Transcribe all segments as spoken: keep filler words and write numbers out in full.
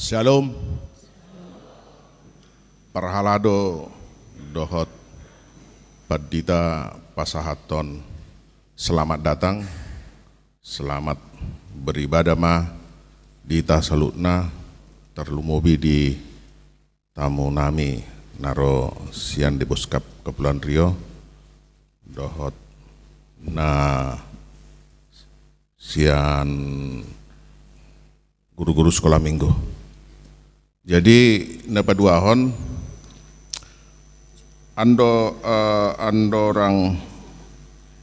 Shalom. Parhalado dohot pandita pasahathon selamat datang, selamat beribadah ma di hita saluhutna, tarlumobi di tamu nami na ro sian Deboskap Kepulauan Riau dohot na sian guru-guru sekolah minggu. Jadi na paduahon, ando, eh, andorang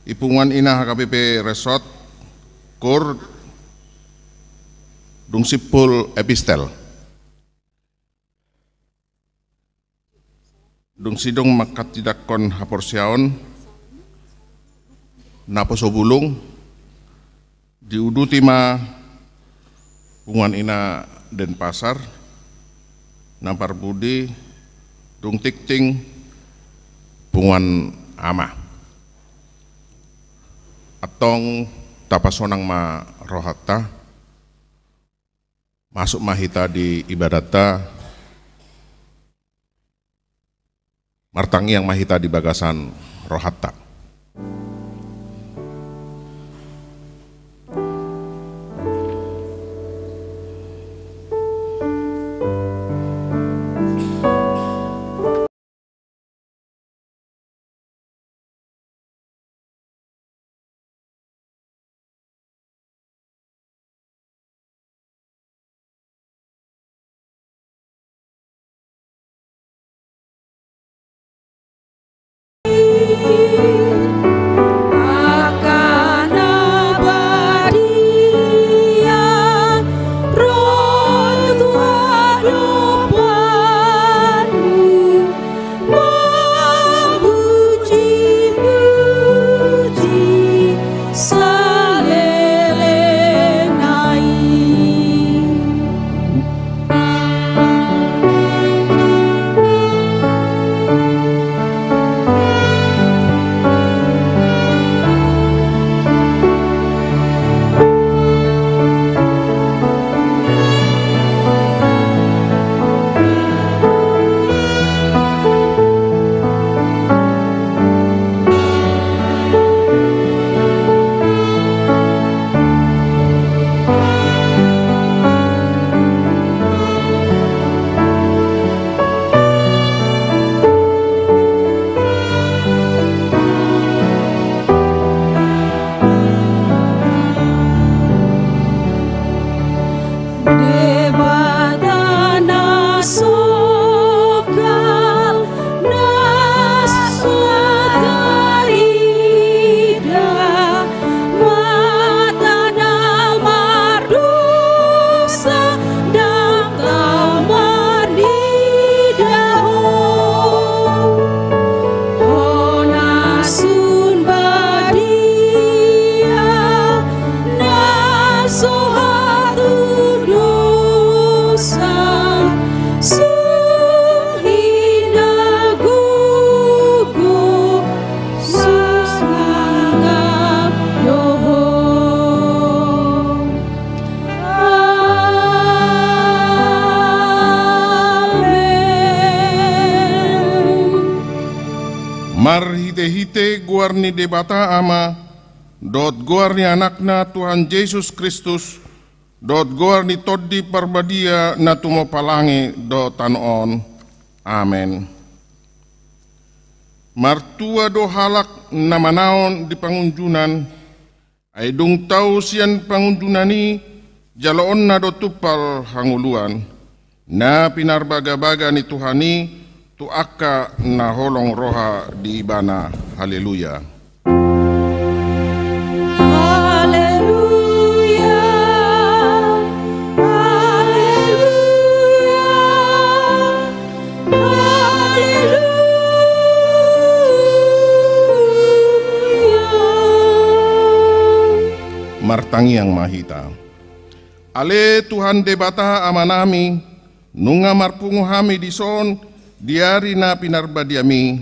i punguan ina H K B P Resort, kur, dung simpul epistel. Dung sidung manghatindanghon haporseaon, naposo bulung, diuduti ma punguan ina Denpasar, na parpudi, dung tingting punguan ama. Antong tapasonang ma rohanta. Masuk ma hita di ibadatta, martangiang ma hita di bagasan rohanta. Debata na sokal, na so tarida, mata na mardosa, ndang tau marnida Ho. Ho na sun badia, na so hatudosan, sun hinda gogo, sangap do Ho. Amen. Marhitehite goar ni Debata Ama, dohot goar ni Anakna Tuhan Jesus Kristus, dohot goar ni Tondi Parbadia na tumompa langit dohot tano on. Amen. Martua do halak na manaon di pangunjunan, ai dung tau sian pangunjunan i, jaloonna do tumpal hangoluan. Na pinarbagabaga ni Tuhan i tu angka na holong roha di Ibana. Haleluya. Haleluya. Haleluya. Haleluya. Martangiang ma hita. Ale Tuhan Debata Amanami, nunga marpungu hami dison di ari na pinarbadiami,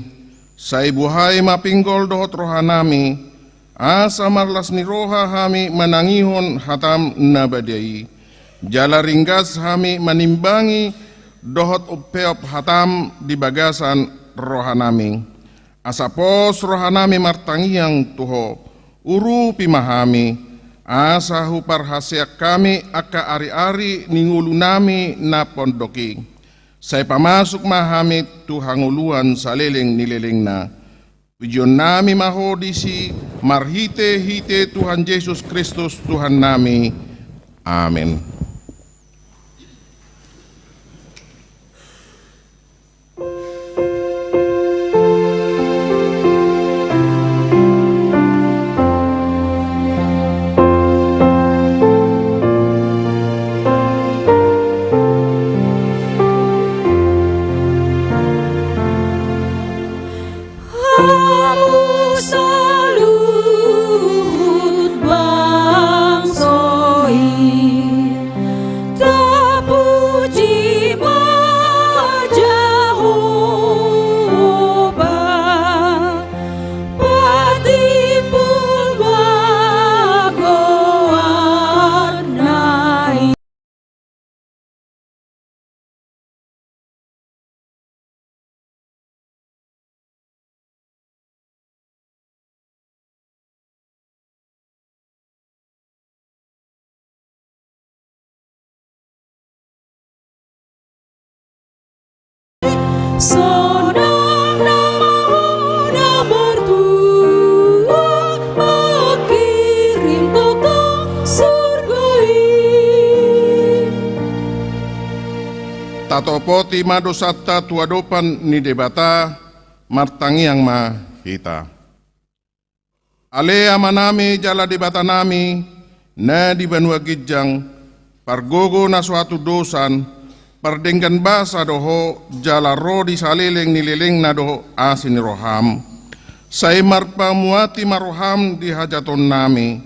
sai buhai ma pinggol dohot rohanami, asa marlas ni roha hami manangihon hatam na badia i. Jala ringgas hami manimbangi dohot umpeop hatam di bagasan rohanami. Asa pos rohanami martangiang tu Ho, urupi ma hami, asa huparhaseang hami angka ari-ari ni ngolunami na pondok i. Sai pamasuk ma hami tu hangoluan saleleng ni lelengna. Pujionnami ma Ho disi, marhite-hite Tuhan Jesus Kristus Tuhannami. Amen. Hamu saluhut bangso i, tapuji ma Jahowa, patimbul ma goarna i. Sonang nama Ho na martua, mangkirim tongtong surgo i. Tatopoti ma dosanta tu adopan ni Debata, martangiang ma hita. Ale Amanami jala Debatanami, na di banua ginjang, pargogo na so hatudosan, pardenggan basa do Ho, jala ro di saleleng ni lelengna do asi ni roham. Sai marpamuati ma roham di hajatonnami,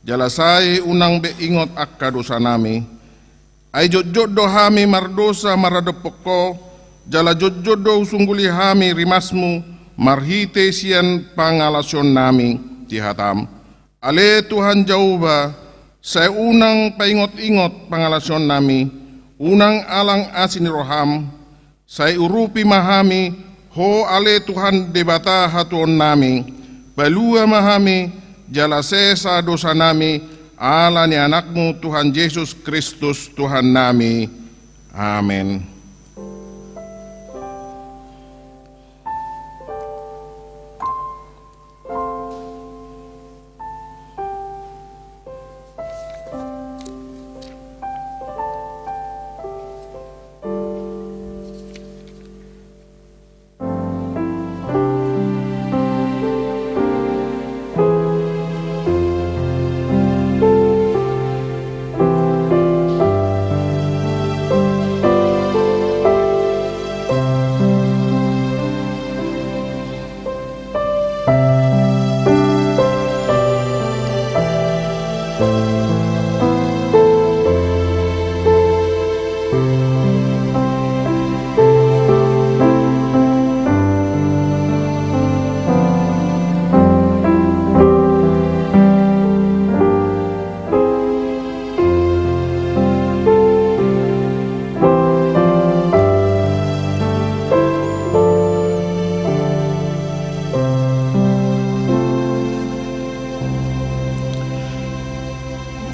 jala sai unang be ingot angka dosanami. Ai jotjot do hami mardosa maradophon Ho, jala jotjot do husungguli hami rimasmu marhite sian pangalaosionnami di hatam. Ale Tuhan Jahowa, sai unang paingot-ingot pangalaosionnami, unang alang asi ni roham, sai urupi ma hami, Ho ale Tuhan Debata hatuaonnami, palua ma hami, jala sesa dosanami, ala ni Anakmu Tuhan Jesus Kristus Tuhannami. Amen.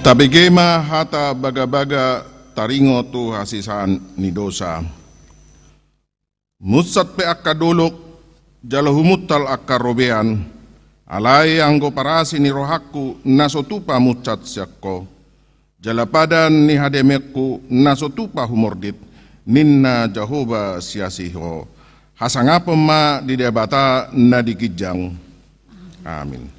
Tabege ma hata bagabaga taringot tu hasesaan ni dosa. Munsat pe angka dolok, jala humuntal angka robean, alai anggo parasi ni rohangku na so tupa munsat sian Ho, jala padan ni hadameonku na so tupa humordit, ninna Jahowa siasi Ho. Hasangapon ma di Debata na di ginjang. Amin.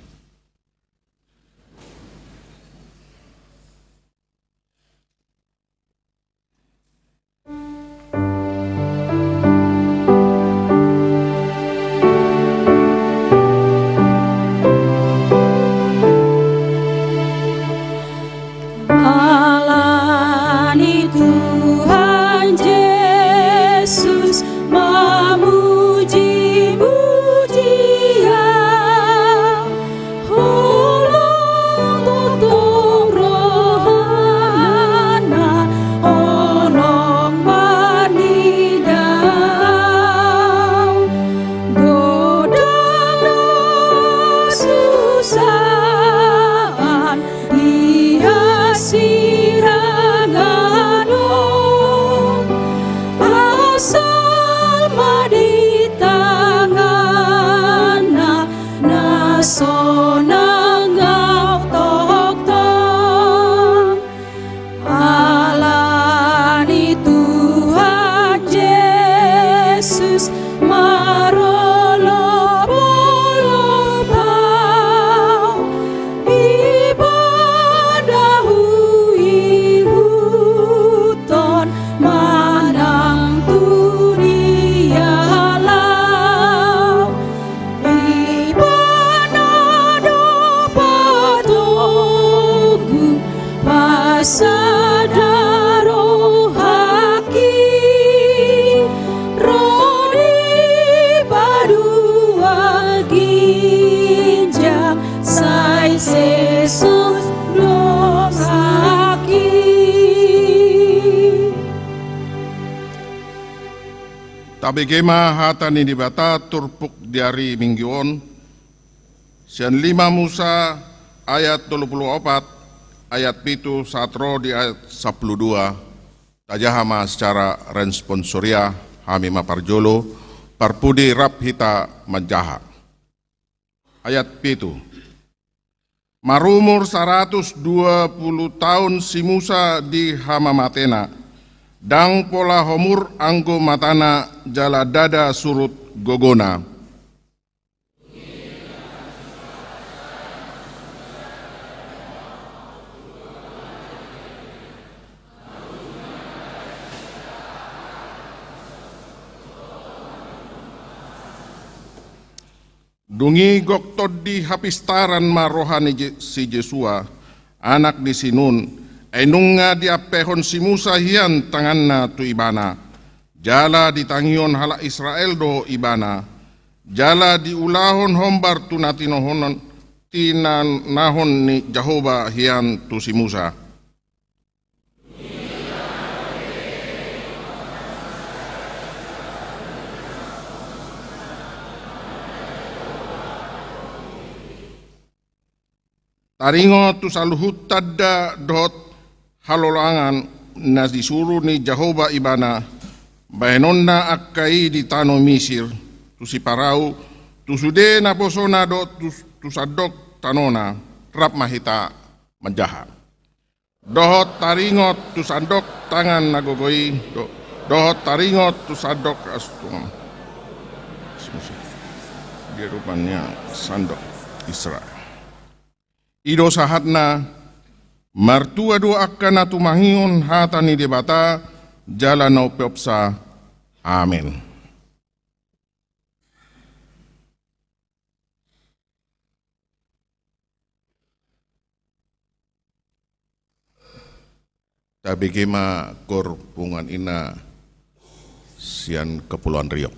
Ala ni Tuhan Jesus mamuji-pujian. Tabege ma hata ni Debata turpuk di ari Minggu on, sian lima Musa ayat tolu pulu opat, ayat pitu sahat ro di ayat sampulu dua. Tajaha ma secara responsoria, hami ma parjolo, parpudi rap hita manjaha. Ayat pitu. Marumur saratus dua pulu taon si Musa di hamamatena, ndang pola homur anggo matana jala ndada surut gogona. Dung i gok tondi hapistaran ma roha ni Je-, si Jesua, anak ni si Nun, ai nunga diampehon si Musa hian tanganna tu ibana, jala ditangihon halak Israel do ibana, jala diulahon hombar tu na tinohonon, tinanahon ni Jahowa hian tu si Musa. Taringot tu saluhut tanda dohot halolangan na disuru ni Jahowa ibana, bahenonna angka i di tano Misir, tu si Parau, tu sude naposona dohot tu, tu sandok tanona, rap ma hita manjaha. Dohot taringot tu sandok tangan na gogo i, do-, dohot taringot tu sandok asungan. Dia rupanya sandok Israel. I do sahatna, martua do angka na tumangihon hata ni Debata, jala na umpeopsa. Amen. Tabege ma koor punguan inna sian Kepulauan Riau.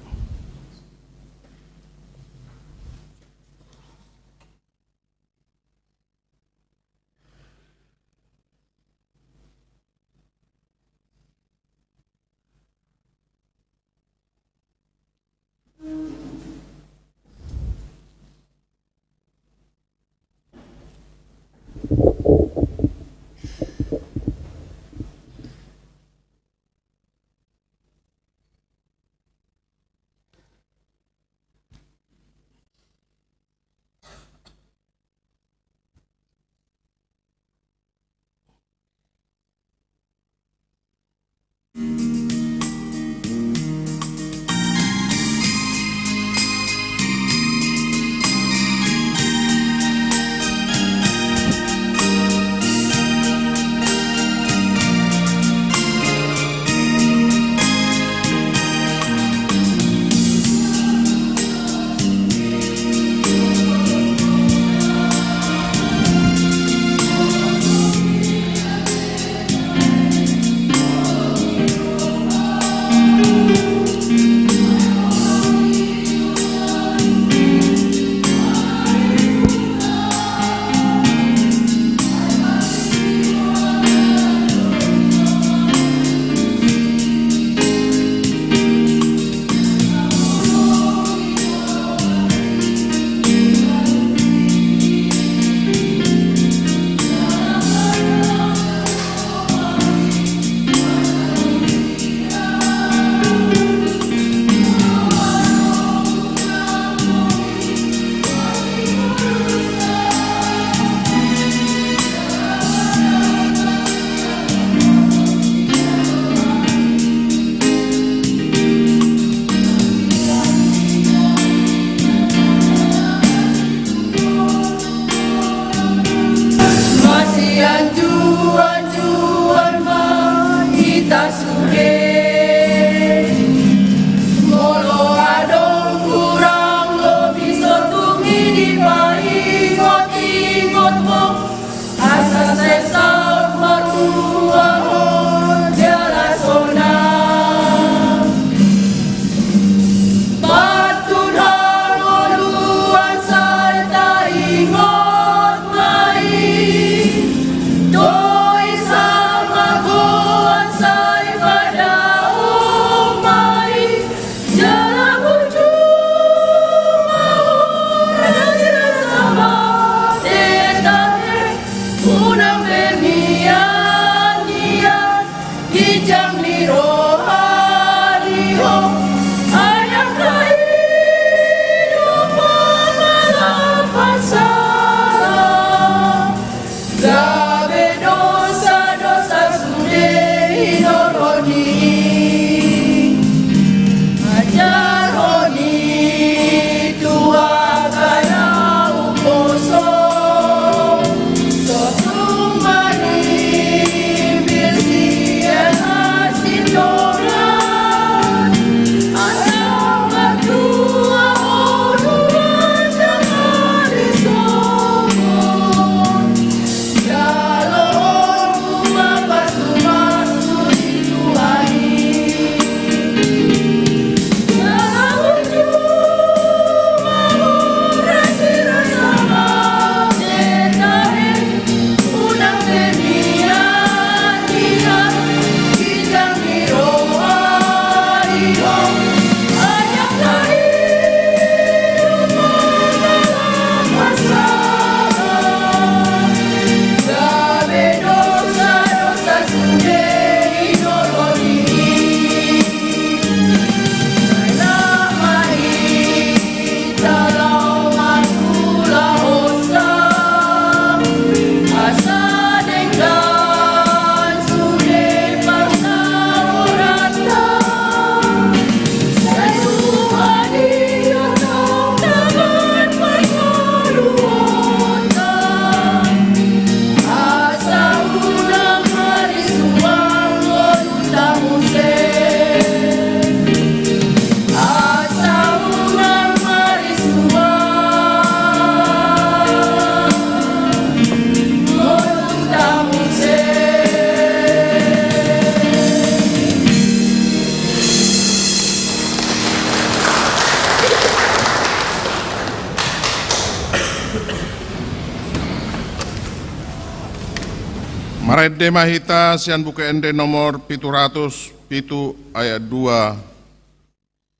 Marende ma hita sian Buku Ende nomor pitu ratus pitu ayat dua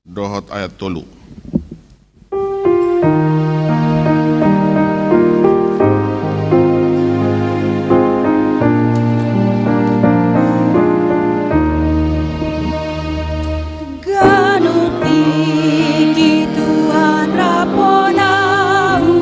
dohot ayat tolu. Ganup tingki Tuhan rap hon ahu,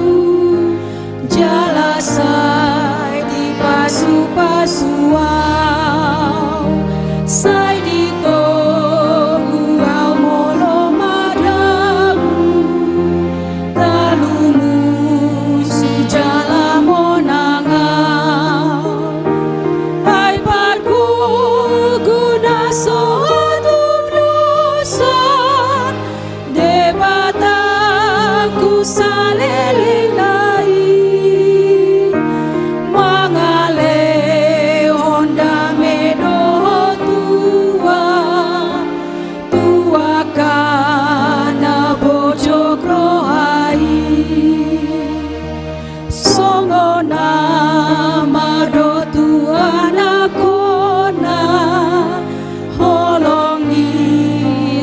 jala sai dipasupasu ahu, sai ditogu ahu molo madamu, talumosu jala monang ahu. Ai pargogo na so hatudosan, Debatangku saleleng nai, mangalehon dame dohot tua, tu angka na bojok roha i. Songon i ma dohot tu anakkonna, holong ni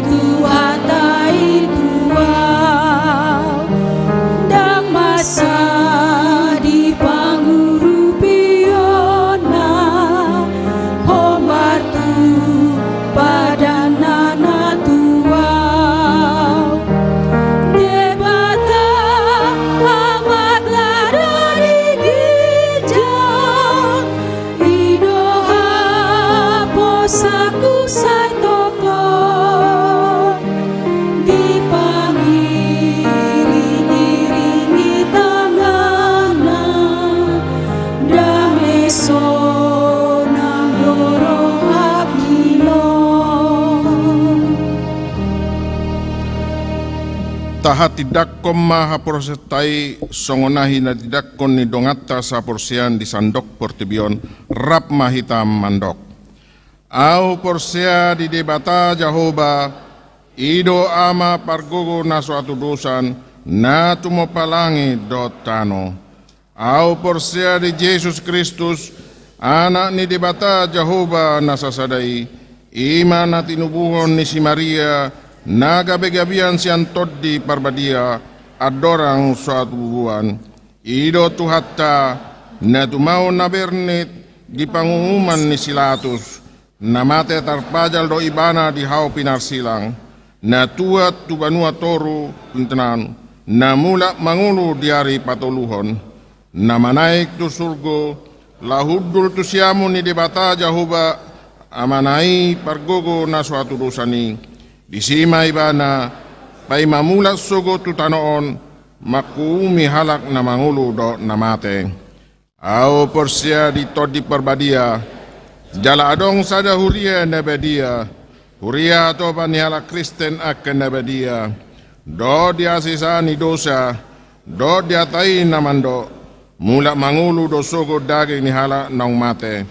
Tuhanta i tu ahu, ndang masa di pangurupionna, hombar tu padan na tua. Debata Amanta na di ginjang, i do haposanku sai tongtong, dipangiring-iringi tanganna, dame sonang do rohangki on. Tahatindangkon ma haporseaonta i, songon na hinatindangkon ni donganta saporseaon di sandok portibi on, rap ma hita mandok. Ahu porsea di Debata Jahowa, i do Ama pargogo na so hatudosan, na tumompa langit dohot tano. Ahu porsea di Jesus Kristus, Anak ni Debata Jahowa na sasada i, i ma na tinubuhon ni si Maria, na gabe-gabean sian Tondi Parbadia, andorang so hatububuan. I do Tuhanta, na tumau na bernit di panguhuman ni si Latus, na mate tarpajal do ibana di hau pinarsilang, na tuat tu banua toru pintonan, na mulak mangolu di ari patoluhon, na manaek tu surgo, laho hundul tu siamun ni Debata Jahowa, Amana i pargogo na so hatudosan i. Disi ma ibana, paima mulak sogot tu tano on, manghuhumi halak na mangolu dohot na mate. Ahu porsea di Tondi Parbadia, jala adong sada huria na badia, huria hatopan ni halak Kristen angka na badia, dohot di hasesaan ni dosa, dohot di hata i na mandok, mulak mangolu do sogot daging ni halak naung mate,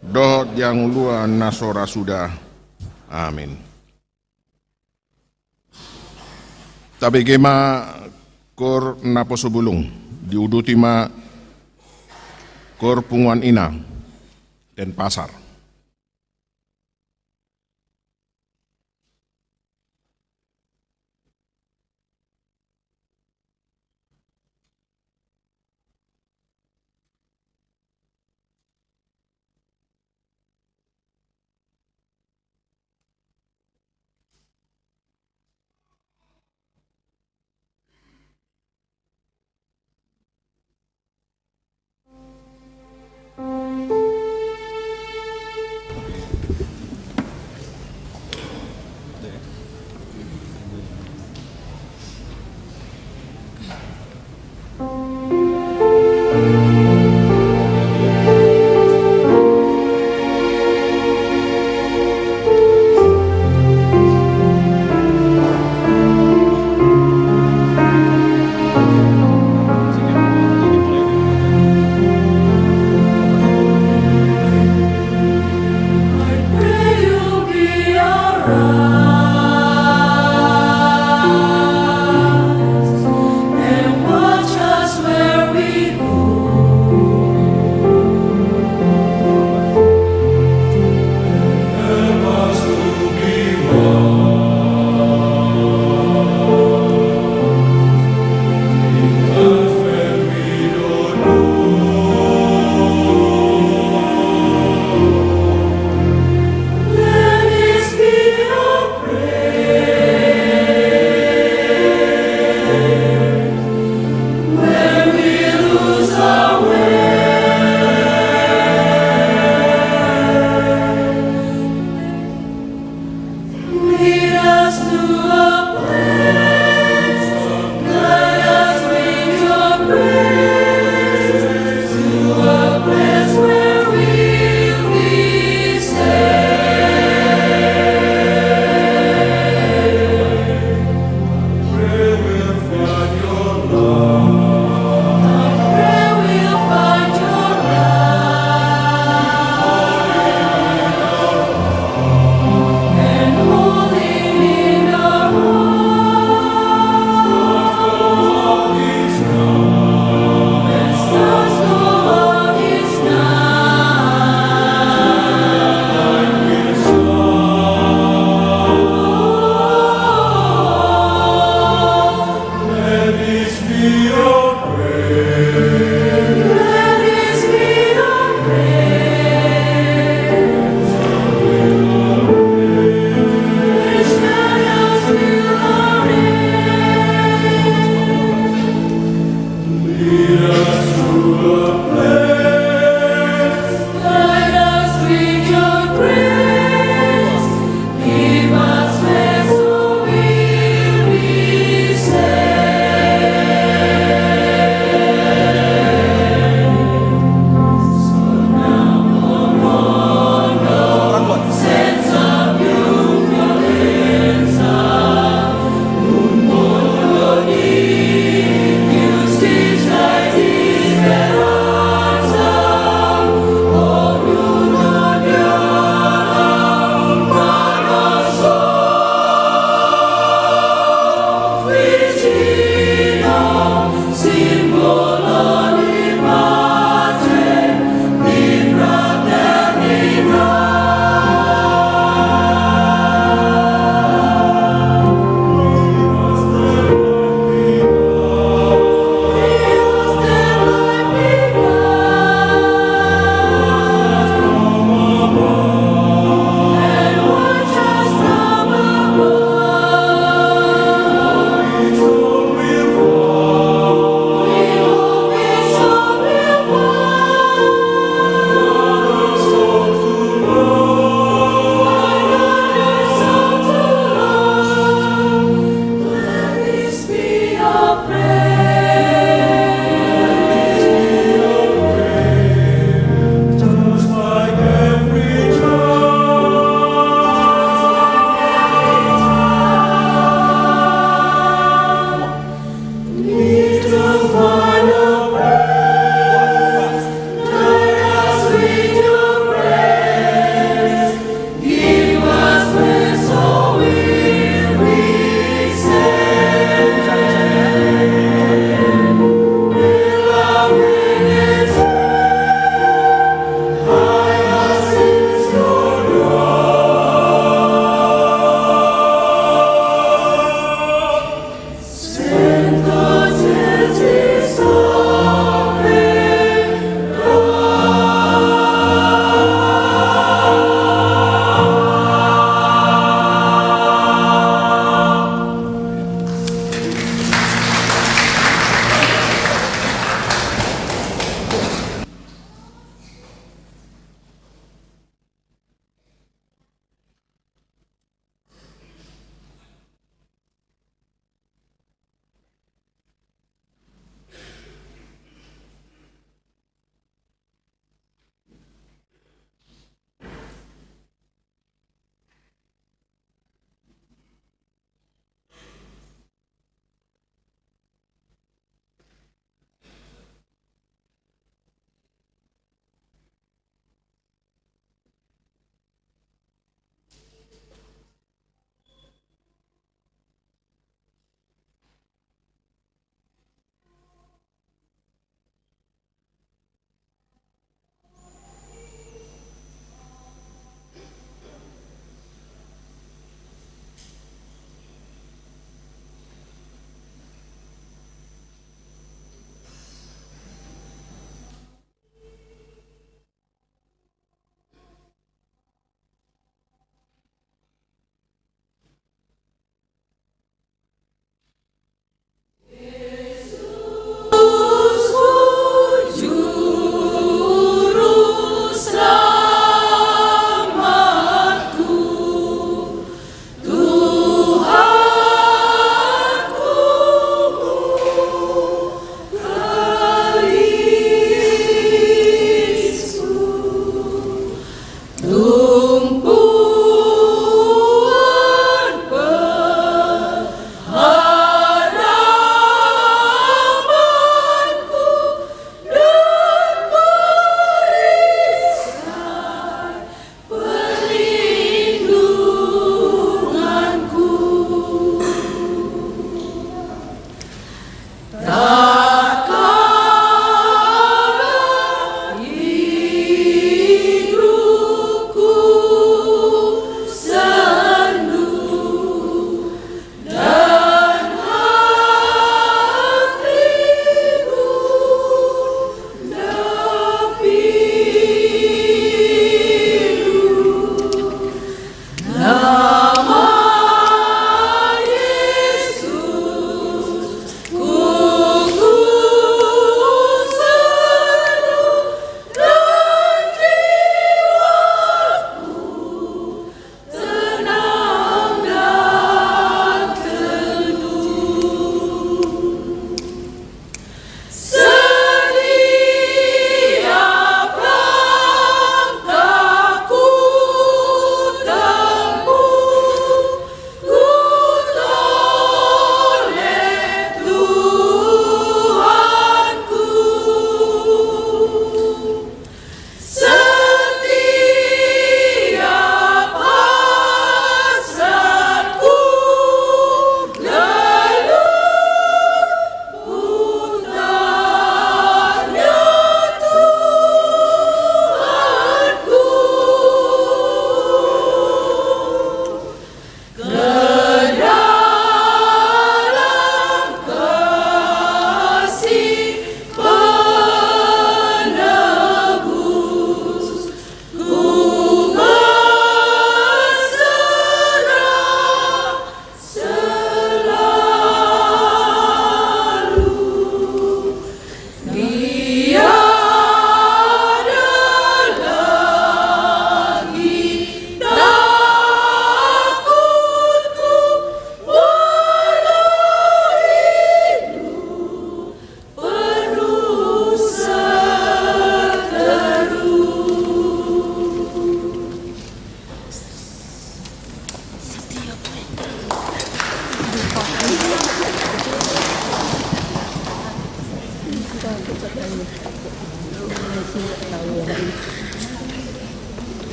dohot di hangoluan na so ra suda. Amin. Tabege ma koor naposobulung, diuduti ma koor punguan ina, Denpasar.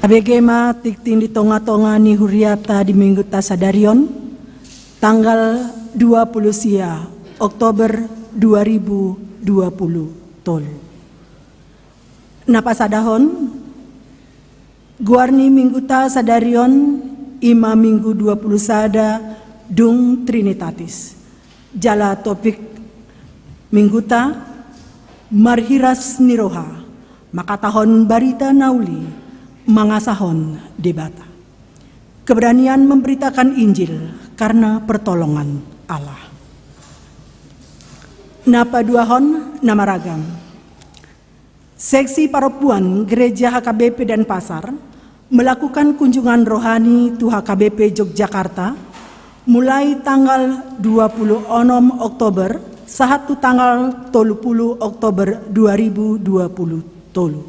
Tabege ma tingting di tonga-tonga ni huriata di mingguta sadari on, tanggal dua puluh sia Oktober dua ribu dua puluh tolu. Na pasadahon, goar ni mingguta sadari on i ma Minggu dua puluh sada dung Trinitatis. Jala topik mingguta, marhiras ni roha, mangkatahon barita na uli, mangasahon Debata. Keberanian memberitakan Injil karena pertolongan Allah. Na paduahon, na maragam. Seksi parompuan Gereja H K B P Denpasar melakukan kunjungan rohani tu H K B P Yogyakarta, mulai tanggal dua puluh onom Oktober sahat tu tanggal tolu puluh Oktober dua ribu dua puluh tolu.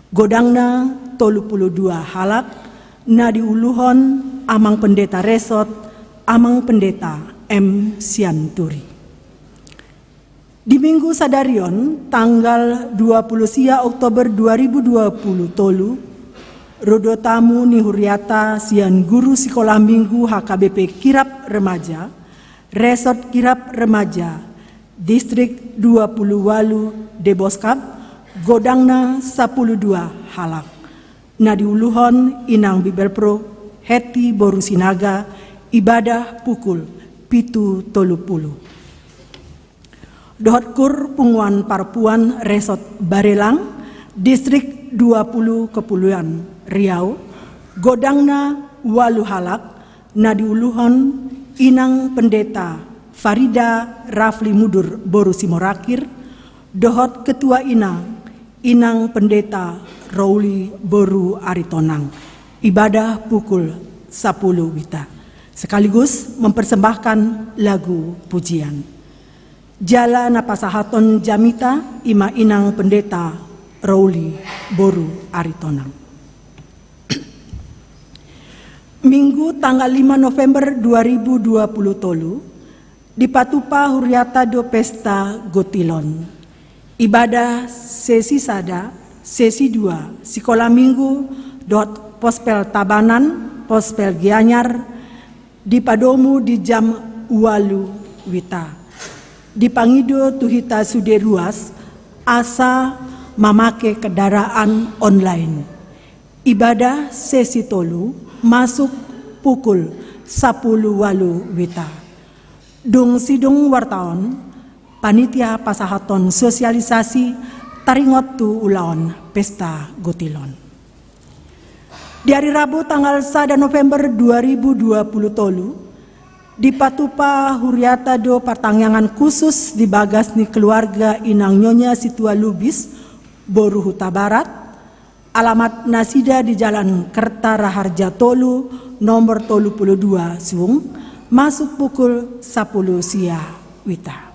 Godangna tolu puluh dua halak, na diuluhon Amang Pendeta Resort, Amang Pendeta M Sianturi. Di minggu sadari on, tanggal dua puluh sia Oktober dua ribu dua puluh tolu, ro do tamu ni huriata sian guru sikola minggu H K B P Kirap Remaja, Resort Kirap Remaja, Distrik dua puluh walu Deboskab, godangna sapuluh dua halak. Na diuluhon Inang Bibelvrouw Hetty boru Sinaga, ibadah pukul pitu tolu puluh. Dohot kur punguan parompuan Resort Barelang, Distrik dua puluh Kepulauan Riau, godangna walu halak, na diuluhon Inang Pendeta Farida Rafli Mudur boru Simorakir, dohot ketua inang, Inang Pendeta Rouli boru Aritonang, ibadah pukul sapuluh wita, sekaligus mempersembahkan lagu pujian. Jala na pasahathon jamita i ma Inang Pendeta Rouli boru Aritonang. Minggu tanggal lima November dua ribu dua puluh tolu, dipatupa huriata do pesta gotilon. Ibadah sesi sada, sesi dua, sikola minggu, dohot pospel Tabanan, pospel Gianyar, dipadomu di jam ualu wita. Dipangido tu hita sude ruas asa mamake kendaraan online. Ibadah sesi tolu masuk pukul sapuluh ualu wita. Dung sidung warta on, panitia pasahathon sosialisasi taringot tu ulaon pesta gotilon. Di ari Rabu tanggal sada November dua ribu dua puluh tolu, dipatupa huriata do partangiangan khusus di bagas ni keluarga Inang Nyonya Situa Lubis boru Hutabarat, alamat nasida di Jalan Kerta Raharja tolu, nomor tolu puluh dua Sung, masuk pukul sapuluh sia wita.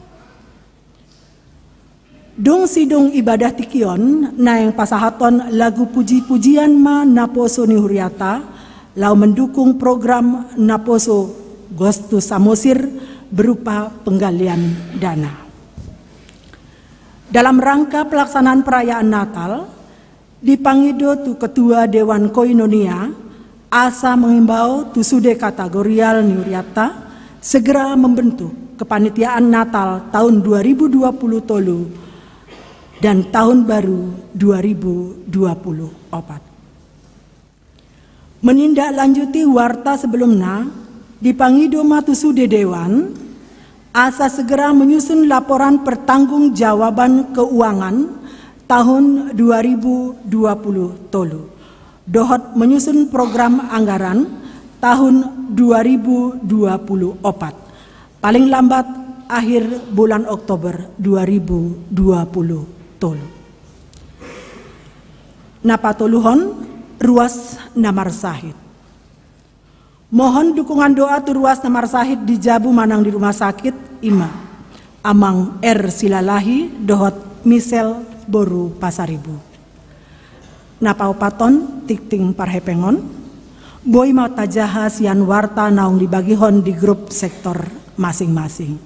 Dung sidung ibadah tingki on, naeng pasahathon lagu puji-pujian ma naposo ni huriata, laho mendukung program naposo Ghost to Samosir berupa penggalian dana. Dalam rangka pelaksanaan perayaan Natal, dipangido tu Ketua Dewan Koinonia asa mengimbau tu sude kategorial ni huriata segera membentuk kepanitiaan Natal tahun dua ribu dua puluh tolu dan tahun baru dua ribu dua puluh opat. Menindaklanjuti warta sebelumna, dipangido ma tu sude dewan asa segera menyusun laporan pertanggungjawaban keuangan tahun dua ribu dua puluh tolu dohot menyusun program anggaran tahun dua ribu dua puluh opat, paling lambat akhir bulan Oktober dua ribu dua puluh tolu. Na patoluhon, ruas na marsahit. Mohon dukungan doa tu ruas na marsahit di jabu manang di rumah sakit, ima Amang R. Silalahi dohot Michelle boru Pasaribu. Na paopathon, tingting parhepengon, boi ma tajaha sian warta naung dibagihon di grup sektor masing-masing.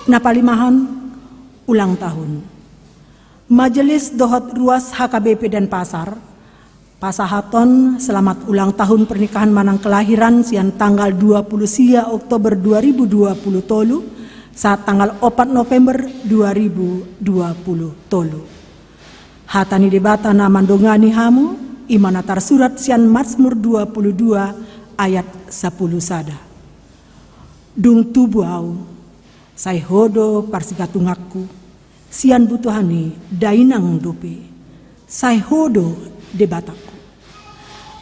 Na palimahon, ulang tahun. Majelis dohot ruas H K B P Denpasar pasahathon selamat ulang tahun pernikahan manang kelahiran sian tanggal dua puluh sia Oktober dua ribu dua puluh tolu sahat tanggal opat November dua ribu dua puluh tolu. Hata ni Debata na mandongani hamu, ima na tarsurat sian Mazmur dua puluh dua ayat sapuluh sada. Dung tubu ahu, sai Ho do parsigatunganku, sian butuhan ni dainang dope, sai Ho do Debatangku.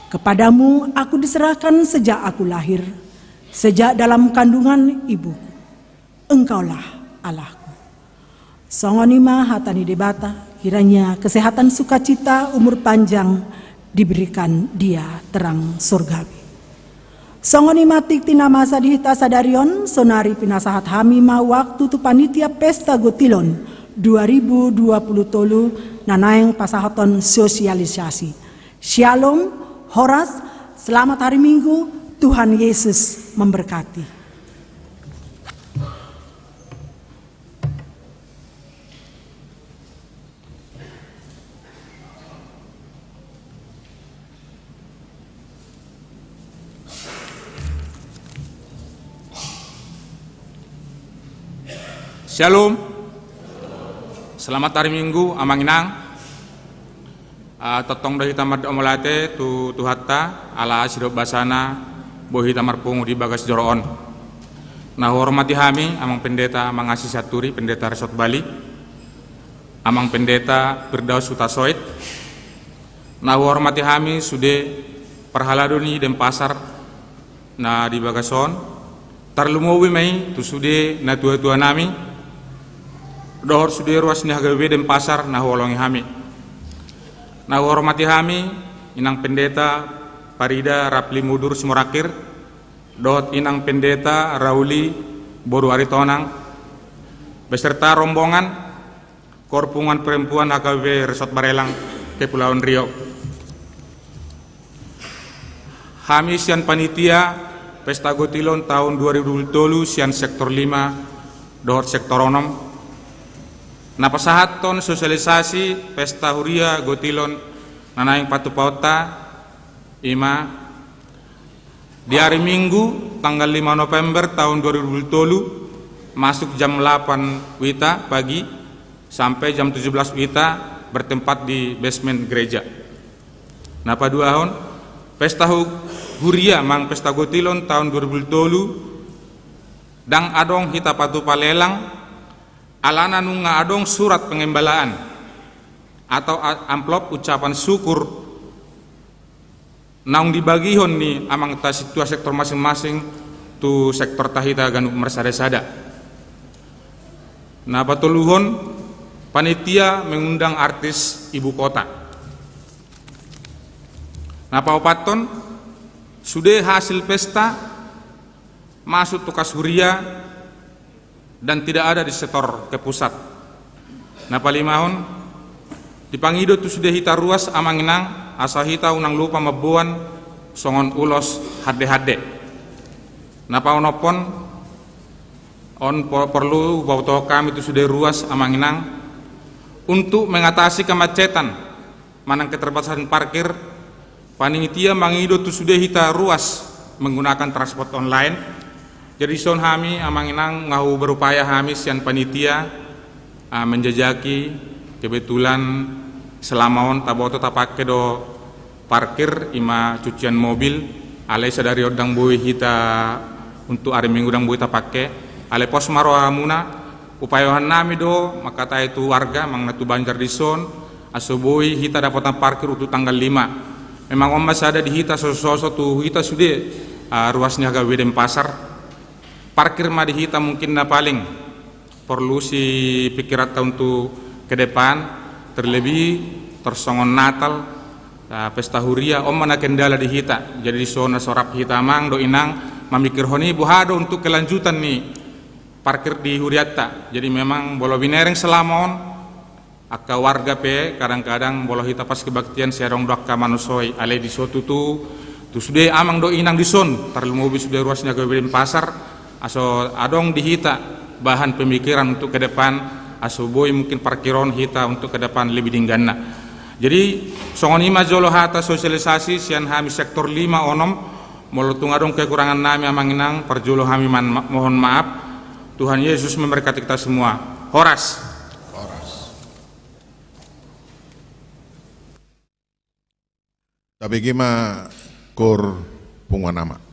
Kepadamu aku diserahkan sejak aku lahir, sejak dalam kandungan ibuku. Engkaulah Allahku. Songon i ma hata ni Debata, kiranya kesehatan sukacita umur panjang diberikan dia terang surgawi. Songon i ma tingting na masa di hita sadari on, saonari pinasahat hami ma waktu tu panitia Pesta Gotilon dua ribu dua puluh tolu na naeng pasahathon sosialisasi. Syalom, horas, selamat hari Minggu, Tuhan Yesus memberkati. Syalom. Selamat hari Minggu, Amang Inang. Ah, tongtong do hita mandok mauliate tu Tuhanta, ala asi dohot basana, boi hita marpungu di bagas joro on. Na huhormati hami, Amang Pendeta, Amang Asi Sianturi, Pendeta Resort Bali, Amang Pendeta Firdaus Hutasoit. Na huhormati hami, sude parhalado ni Denpasar, na di bagas on, tarlumobi ma i tu sude natua-tua nami, dohot sude ruas ni H K B P Denpasar na huolongi hami. Na huhormati hami, Inang Pendeta Farida Rapli Mundur Simorangkir, dohot Inang Pendeta Rauli boru Aritonang, beserta rombongan, Kor Punguan Perempuan H K B P Resort Barelang, Kepulauan Riau. Hami sian panitia Pesta Gotilon tahun dua ribu dua puluh tolu sian sektor lima dohot sektor onom, na pasahathon sosialisasi Pesta Huria Gotilon na naeng patupaonta, ima di hari Minggu, tanggal lima November tahun dua ribu dua puluh tolu, masuk jam delapan wita pagi sampai jam tujuh belas wita, bertempat di basement gereja. Na paduahon, pesta hu-, huria manang pesta gotilon tahun dua ribu dua puluh tolu, ndang adong hita patupa lelang, alana nunga adong surat pengembalaan atau a-, amplop ucapan syukur naung dibagihon ni amang ta sintua sektor masing-masing tu sektor ta hita ganup marsada-sada. Na patoluhon, panitia mengundang artis ibu kota. Na paopathon, sude hasil pesta masuk tu kas huria dan tidak ada disetor ke pusat. Na palimahon, dipangido tu sude hita ruas amang inang, asa hita unang lupa mamboan songon ulos hande-hande. Na paonomhon, on po-, porlu hupabotohon hami tu sude ruas amang inang, untuk mengatasi kemacetan manang keterbatasan parkir, panitia mangido tu sude hita ruas menggunakan transport online. Jadi dison hami amang inang nga hu berupaya hami sian panitia, ah, menjajaki, kebetulan selama on taboto tapake do parkir ima cucian mobil, alai sadari on ndang boi hita untuk hari Minggu ndang boi tapake, alai pos ma rohamuna, upayaon nami do mangkatai tu warga manang na tu Banjar dison, asa boi hita dapotan parkir untuk tanggal lima. Memang on ma sada di hita soso-soso tu hita sude, ah, ruas ni H K B P Denpasar. Parkir ma di hita mungkin na paling porlu sipikiranta untuk ke depan, terlebih tarsongon Natal, Ah, pesta huria, on ma na kendala di hita. Jadi dison na so rap hita amang dohot inang mamikirhon i boha do untuk kelanjutan ni parkir di hurianta. Jadi memang molo binereng selama on, angka warga pe kadang-kadang molo hita pas kebaktian sai adong do angka manusoi, alai dison tutu, tu sude amang dohot inang dison, tarlumobi sude ruas ni H K B P Denpasar, aso adong di hita bahan pemikiran untuk ke depan, aso boi mungkin parkir on hita untuk ke depan lebih dengganna. Jadi songon i ma jolo hata sosialisasi sian hami sektor lima onom, molo tung adong kekurangan nami amang inang, parjolo hami man-, mohon maaf. Tuhan Yesus memberkati kita semua. Horas. Horas. Tabege ma, Kur Punguan Ama.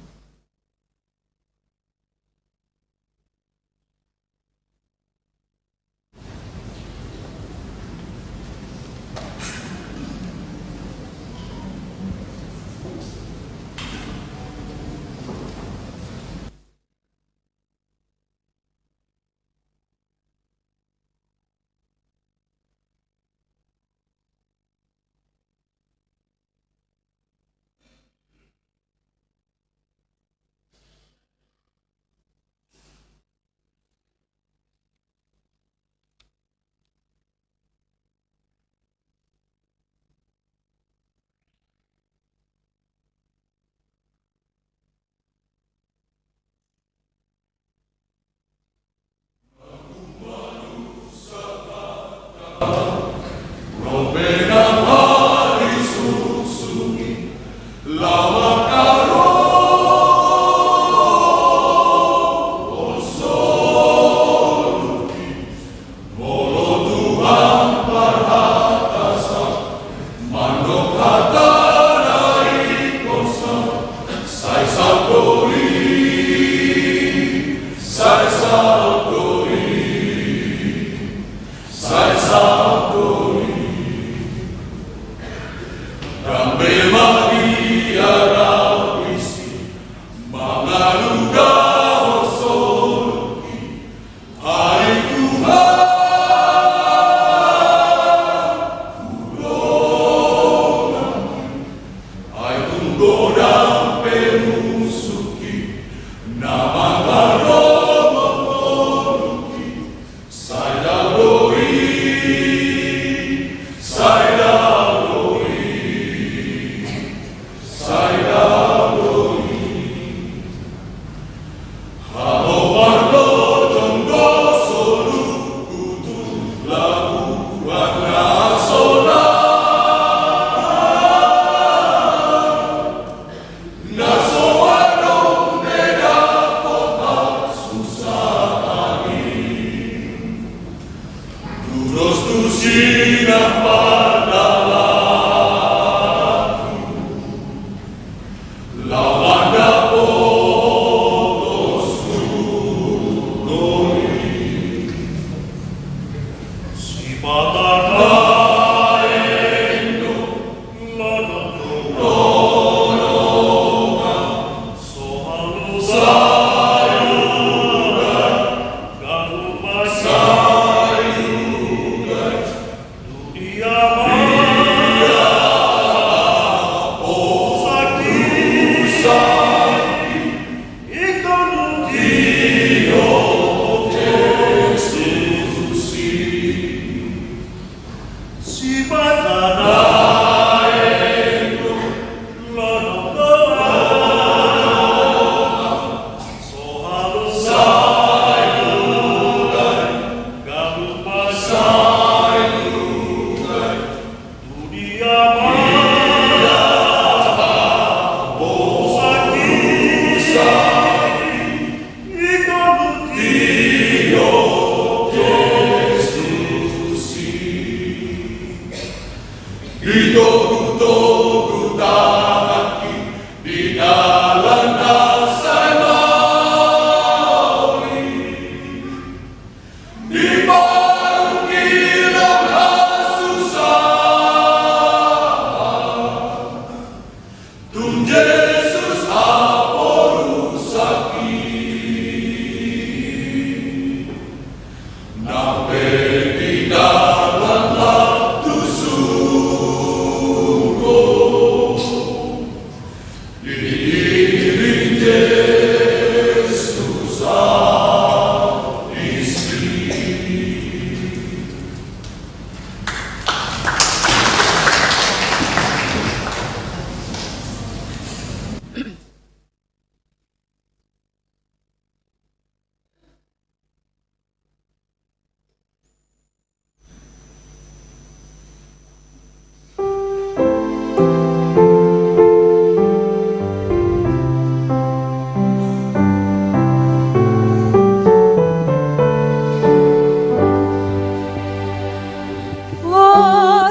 O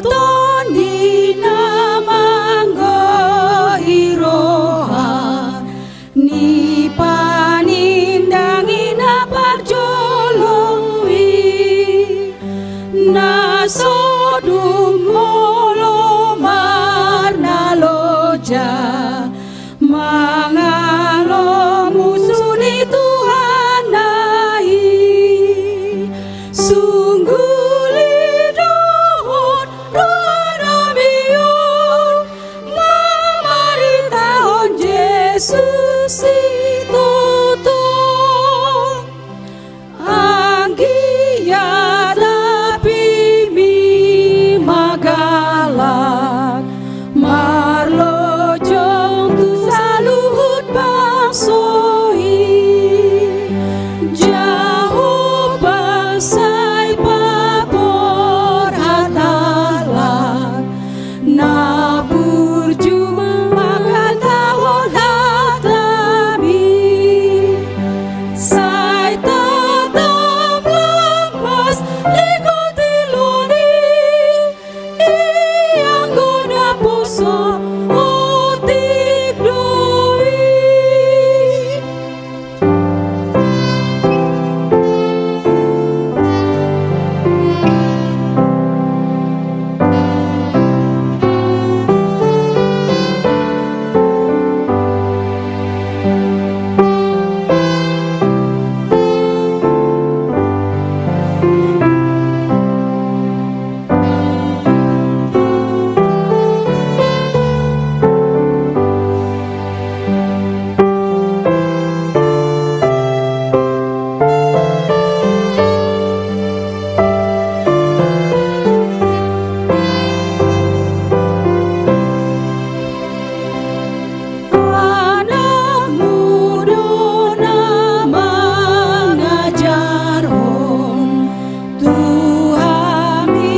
Tondi na manggohi roha ni panindangi na parjolo i, na so dung olo marnaloja mangalo musu ni Tuhan na i. Sungguli dohot roha nami on mamaritahon Jesus sitotong. Anggiat apimi ma galak marlojong tu saluhut bangso i. Jahowa sai paborhat halak na burju mangkatahon hatami. Sai tatap lampas di kotilon i, ianggo naposo otik do i. Anakmu do na mangajarhon tu hami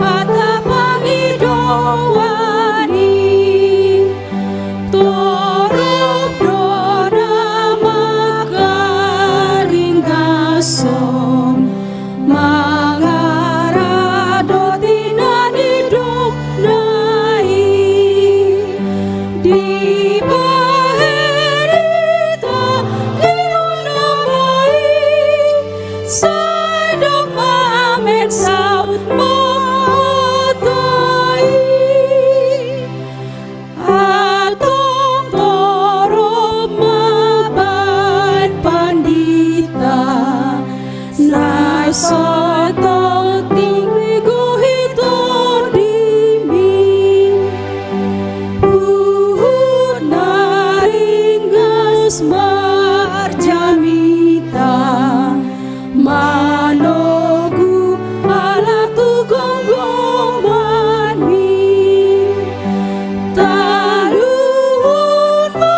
hata pangidoan i. Torop do na mangkaringgashon mangaradoti na nidokna i. Dibahen hita di rohana ma i. Sai dok ma amen saut ma i. Antong torop ma bahen pandita na so tongtong digohi Tondimi. Huhut na ringgas marjamita manogu halak tu gomgomanmi. Taluhon ma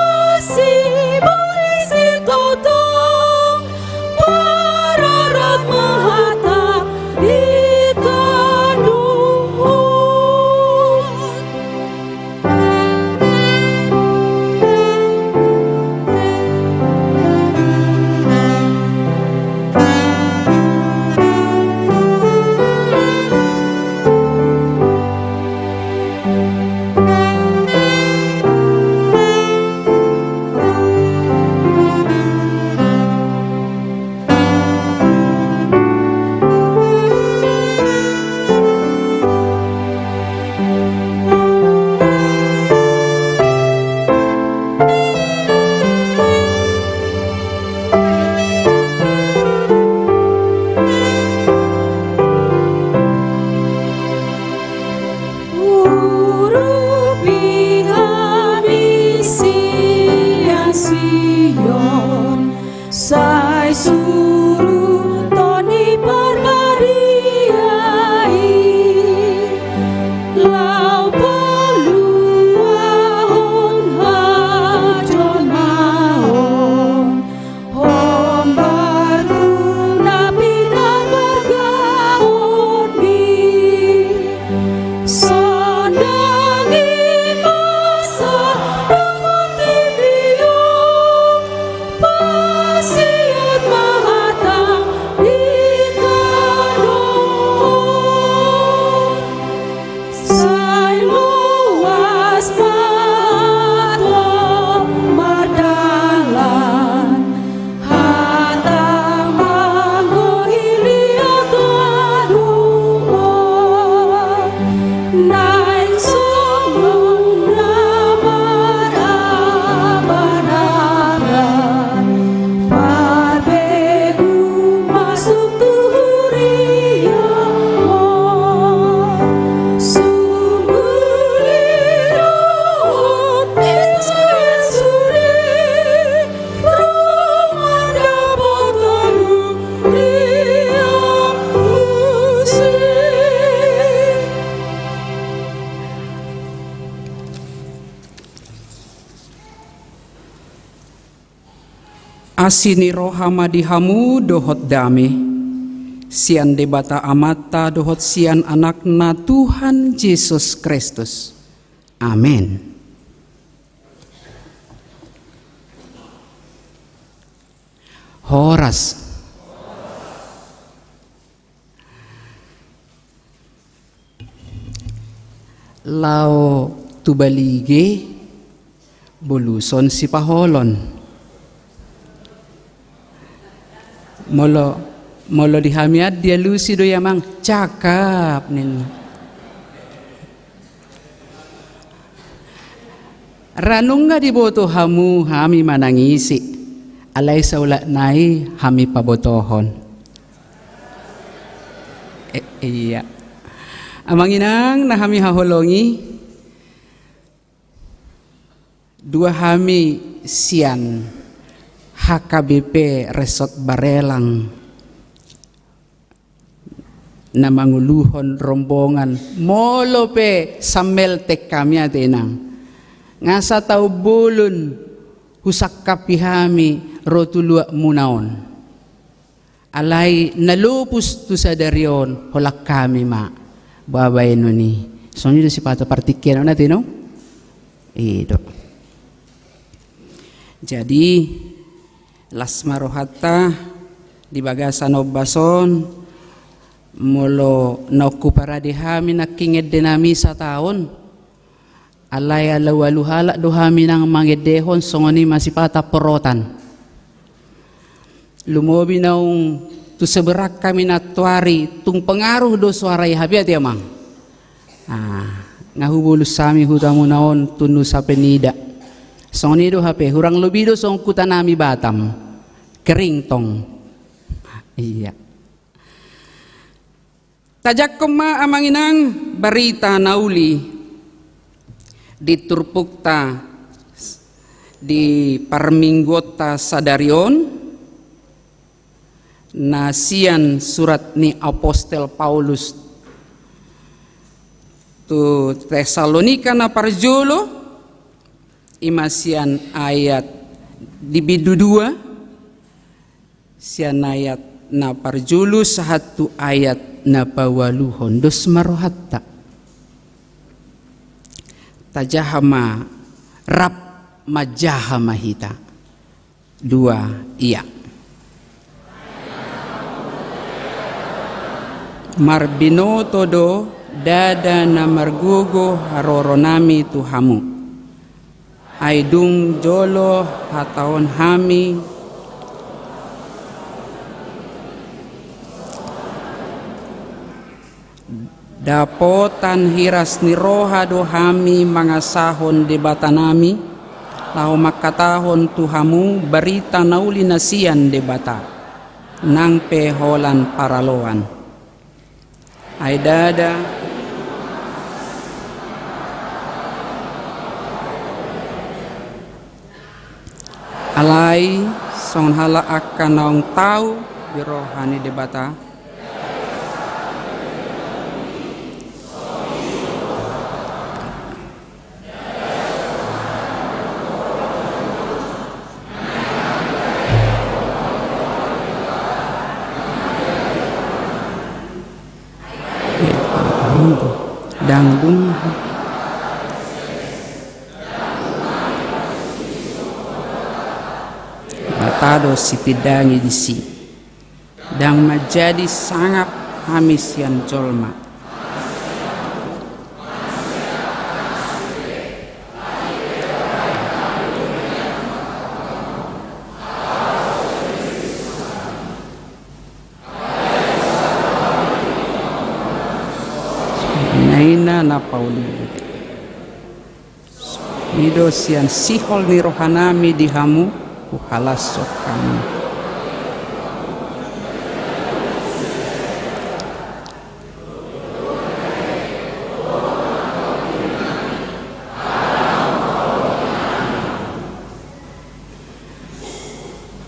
sibolis sitotong, parorot ma hata Surut Tondi Parbadia i, laho paluahon hajolmaon, hombar tu na pinarbargaonmi. Sonang i ma sadongan tibi on, pasiat ma hatang di tano on. Sai luas ma hatang mardalan, hatang manggohi liat tano on. Naeng songon na marhabaraba, parbegu masuk tu huriaon. Sungguh liat Kristus suri, ro mandapot haluaon muse. Asi ni roha ma di hamu dohot dame, sian Debata Amanta dohot sian Anakna Tuhan Jesus Kristus. Amen. Horas. Laho tu balige, boluson sipaholon. Molo, molo di hami an dialusi do i, Amang, cakap ninna. Ra nunga diboto hamu hami manangisi, alai saulak nai hami pabotohon. E, iya. Amang inang na hami haholongi, dua hami sian H K B P Resort Barelang na manguluhon rombongan, molo pe sammeltek hami ate inang, nga sataon bolon husangkapi hami ro tu luat muna on. Alai na lopus tu sadari on holan hami ma babaenon i. Songon i do sipata partingkian on ate inong. I do. Jadi las ma rohanta di bagasan ombas on, molo naung huparade hami nangkin ende nami sataon, alai alualu halak do hami nang mangendehon, songon i ma sipata porotan. Lumobi naung tu seberang hami nantoari, tung pengaruh do soara i hape ate Amang. Ah, nga hubolus hami hutamuna on tu nusa penida. Songon i do hape, hurang lobi do songon huta nami Batam. Kering tong. Iya. Tajangkon ma Amang inang barita na uli di turpukta di parmingguonta sadari on, na sian surat ni apostel Paulus tu Tesalonika na parjolo, i ma sian ayat di bindu dua, sian ayat na parjolo sahat tu ayat na paualuhon. Dos ma rohanta. Tajaha ma, rap manjaha ma hita. Dua, ia. Marbinoto do ndada na margogo haroronami tu hamu. Ai dung jolo hataon hami, dapotan hiras ni roha do hami mangasahon Debatanami, laho mangkatahon tu hamu barita na uli na sian Debata, nang pe holan paraloan. Ai ndada, alai Songon halak angka naung tau di roha ni Debata. Ndang dung Debata do sitindangi disi. Ndang manjadi sangap hami sian jolma. Naina na pauli. I do sian sihol ni rohanami di hamu huhalashon hamu.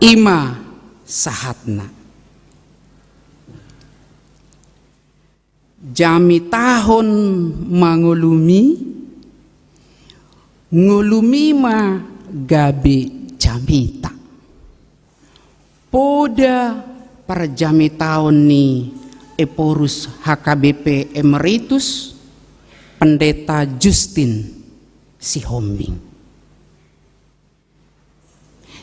I ma sahatna. Jamitahon mangolumi, ngolumi ma gabe jamita. Poda parjamitaon ni Ephorus H K B P Emeritus, Pendeta Justin Sihombing.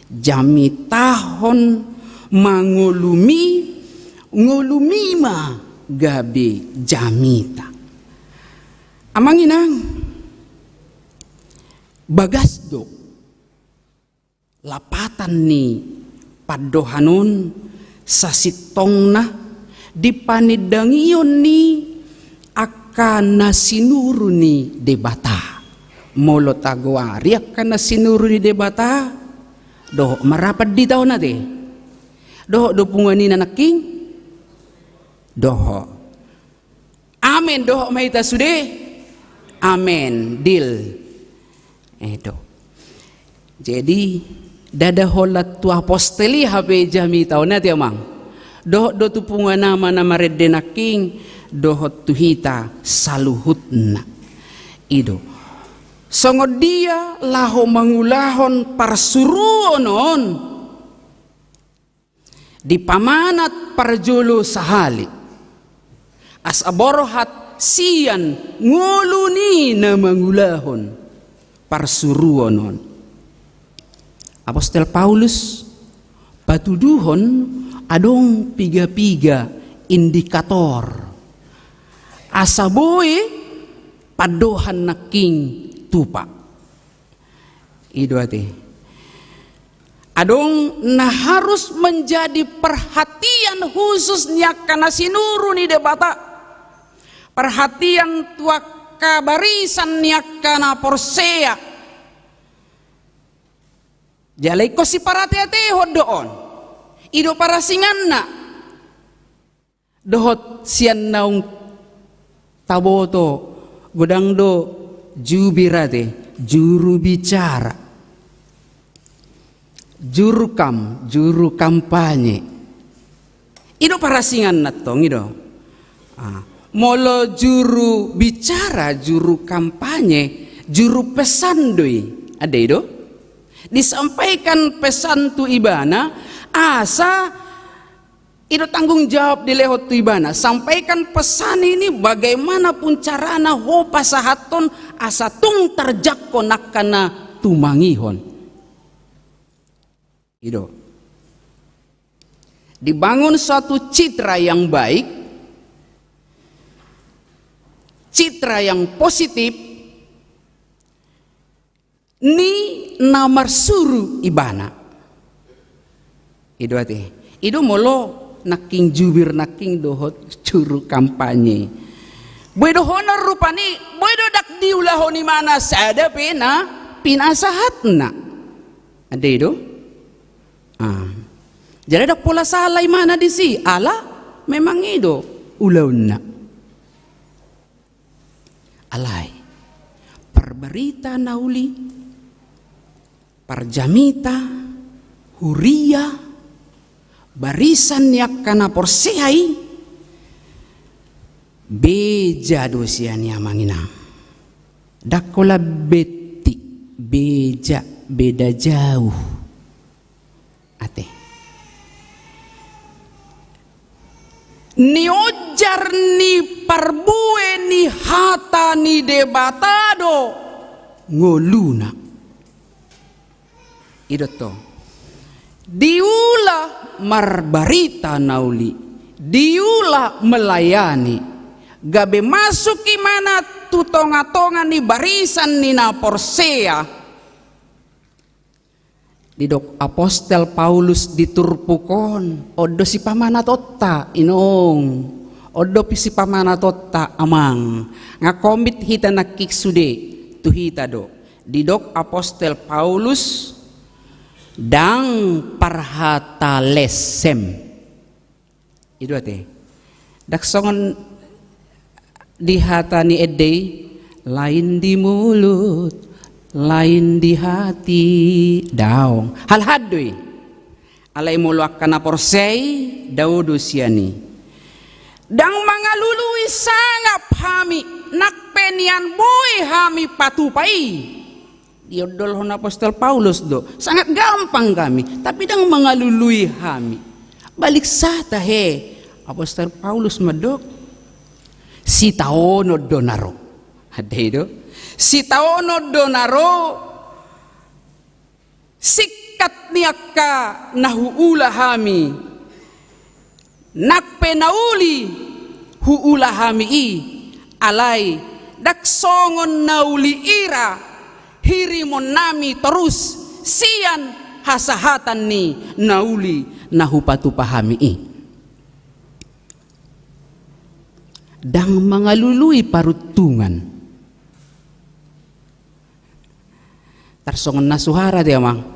Jamitahon mangolumi, ngolumi ma gabe jamita. Amang inang, bagas do lapatan ni pandohan on sasintongna di panindangion ni angka na sinuru ni Debata. Molo tagoari angka na sinuru ni Debata, dohot ma ra pandita on ate. Dohot do punguan i na nangkin? Dohot. Amen, dohot ma hita sude. Amen, deal. Edo. Jadi, ndada holan tu apostel i hape jamita on ate amang. Dohot do tu punguan ama na marende nangkin, dohot tu hita saluhutna. I do. Songon dia laho mangulahon parsuruon on. Dipamanat parjolo sahali. Asa borhat sian ngolu ni na mangulahon parsuruon on. Apostel Paulus patuduhon adong piga-piga indikator. Asa boi pandohan nangkin tupa. I do ate. Adong na harus menjadi perhatian khusus ni angka na sinuru ni Debata. Perhatian tu angka barisan ni angka na porsea. Jala ingkon siparate-atehon do on. I do parasinganna. Dohot sian naung taboto, godang do jubir ate, juru bicara. Jurukam, juru kampanye. I do parasinganna tong i do. Ah, molo juru bicara, juru kampanye, juru pesan do i. Ate i do. Disampaikan pesan tu ibana, asa I do tanggung jawab dilehon tu ibana, sampaikan pesan ini bagaimanapun carana ho pasahathon asa tung tarjangkon angka na tumangihon. I do. Dibangun suatu citra yang baik, citra yang positif, ni na marsuru ibana. I do ate. I do molo nangkin jubir nangkin dohot juru kampanye. Boi do holan rupani, boi do ndang diulahon ibana sada pe na pinasahatna. Ate i do? Ah. Jadi ndang pola sala ibana disi, ala memang i do ulaonna. Alai, parbarita na uli, parjamita, huria, barisan ni angka na porsea i, beja do sian i, amang inang. Ndang holan betik, beja, beda jauh. Ate. Nionjar ni parbue ni hata ni Debata do ngoluna. I do tong. Diula marbarita na uli, diula melayani, gabe masuk imana tu tonga-tonga ni barisan ni na porsea. Didok apostel Paulus di turpuk on, on do sipamanat onta, inong. On do sipamanat onta, amang. Nga komit hita nangkin sude, tu hita do. Didok apostel Paulus, ndang parhata lesem. I do ate. Ndang songon di hata ni ende i, lain di mulut, lain di hati, daong. Halhal do i. Alai molo angka na porsea i, dao do sian i. Ndang mangalului sangap hami, nang pe nian boi hami patupa i. Diondolhon apostel Paulus do, sangat gampang hami, tapi ndang mangalului hami. Balik sata he, apostel Paulus mandok, sitaonon do na ro. Ate i do, sitaonon do na ro, singkat ni angka na huula hami. Nang pe na uli huula hami i, alai ndang songon na uli i ra hirimonnami torus sian hasahatan ni na uli na hupatupa hami i. Ndang mangalului paruntungan. Tarsongon na suhara te, amang.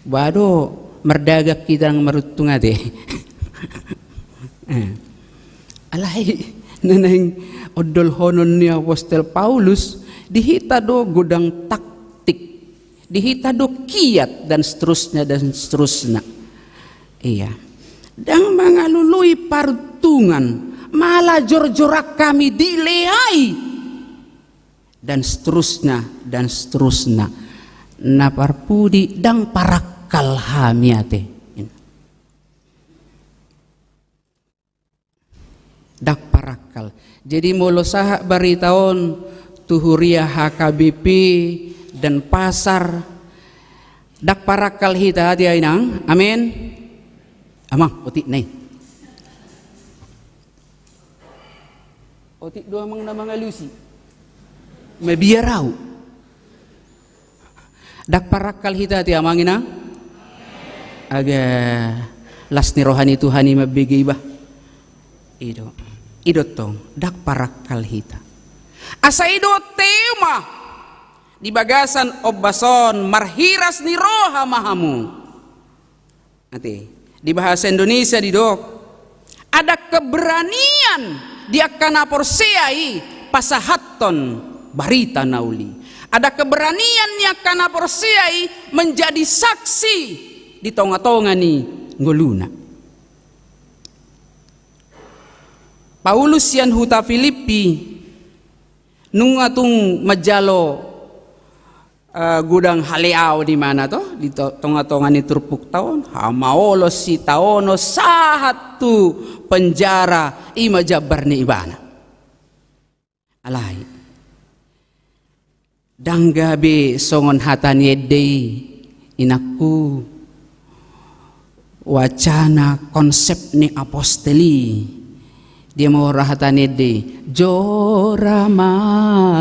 Ba do mardagang hita nang maruntung ate. Eh. Alai na naeng ondolhonon ni apostel Paulus, di hita do godang taktik, di hita do kiat, dan seterusnya, dan seterusnya. Iya. Ndang mangalului paruntungan, malah jorjoran hami dilehai. Dan seterusnya, dan seterusnya. Na parpudi ndang parakal hami ate. Ndang parakal. Jadi molo sahat barita on tu huria H K B P Denpasar, ndang parakal hita ate, inang. Amin. Amang, otik nai. Otik do amang na mangalusi. Mabiar au. Ndang parakal hita ate, amang inang. Aga las ni roha ni Tuhan i mambege iba. I do. I do tong, ndang parakal hita. Asa i do tema di bagasan ombas on, marhiras ni roha ma hamu. Ate, di bahasa Indonesia didok, ada keberanian di angka na porsea i pasahathon barita na uli. Ada keberanian di angka na porsea i menjadi saksi di tonga-tonga ni ngoluna. Paulus sian huta Filippi, nunga tung manjalo eh, godang haleaon imana to, di to-, tonga-tonga ni turpukta on, hamaolon, sitaonon, sahat tu penjara, i ma jambar ni ibana. Alai. Ndang gabe songon hata ni ende i, inangku. Wacana konsep ni apostel i. Dia ma ro hata ni ende i, jora ma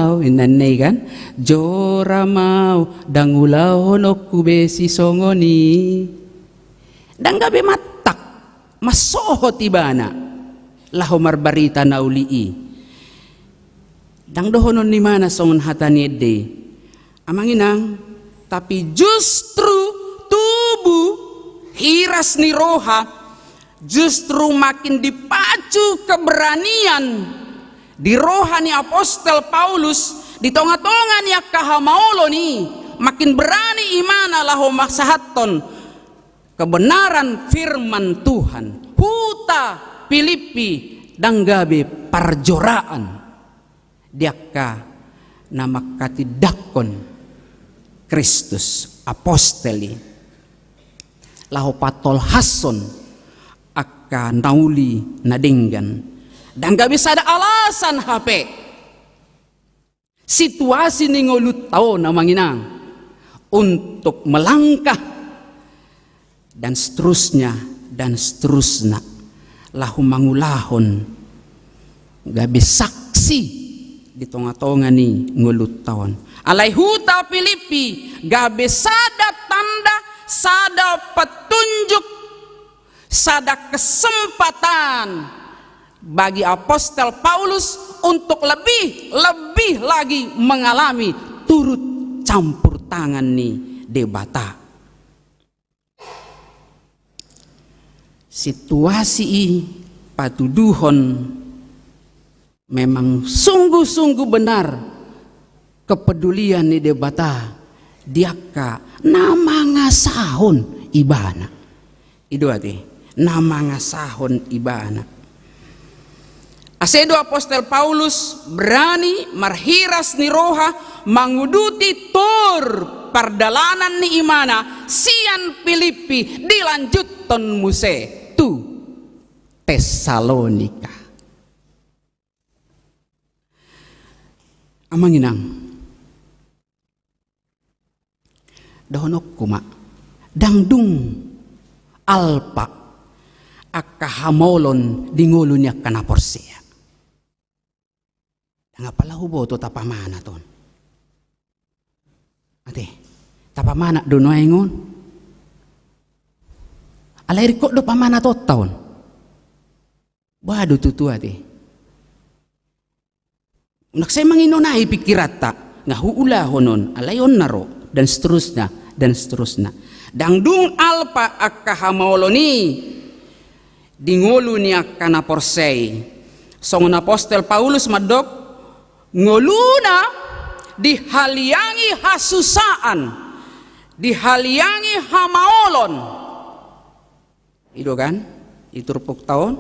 au, inna i kan, jora ma au, ndang ulahononku be sisongon i. Ndang gabe mattak, mansohot ibana, laho marbarita na uli i. Ndang dohonon ni ibana songon hata ni ende i. Amang inang, tapi justru tubuh hiras ni roha, justru makin dipacu keberanian di roha ni apostel Paulus di tonga-tonga ni angka hamaolon i, makin berani imana laho masahathon kebenaran firman Tuhan, huta Pilippi ndang gabe parjoraan di angka na manghatindanghon Kristus, apostel i, laho patolhashon angka na uli na denggan. Ndang gabe sada alasan hape situasi ni ngolunta on, amang inang, untuk melangkah dan seterusnya, dan seterusna, laho mangulahon gabe saksi di tonga-tonga ni ngolunta on. Alai huta Pilippi gabe sada tanda, sada petunjuk, sada kesempatan bagi apostel Paulus untuk lebih, lebih lagi mengalami turut campur tangan ni Debata. Situasi i patuduhon memang sungguh-sungguh benar kepedulian ni Debata di angka na mangasahon ibana. I do ate, na mangasahon ibana. Ase do apostel Paulus berani, marhiras ni roha, manguduti Tour pardalanan ni imana sian Pilippi dilanjuthon muse tu Tessalonika. Amang inang, dohononku ma, ndang dung alpa angka hamaolon di ngolu ni angka na porsea. Ndang apala huboto tapamanat on. Ate, tapamanat do nuaeng on. Alai ringkot do pamanatonta on. Boha do tutu ate? Unang sai manginonai pingkiranta, nga huulahon on, alai on na ro, dan seterusnya, dan seterusnya. Ndang dung alpa angka hamaolon i di ngolu ni angka na porsea i. Songon apostel Paulus mandok, ngoluna dihaliangi hasusaan, dihaliangi hamaolon. I do kan? I turpukta on.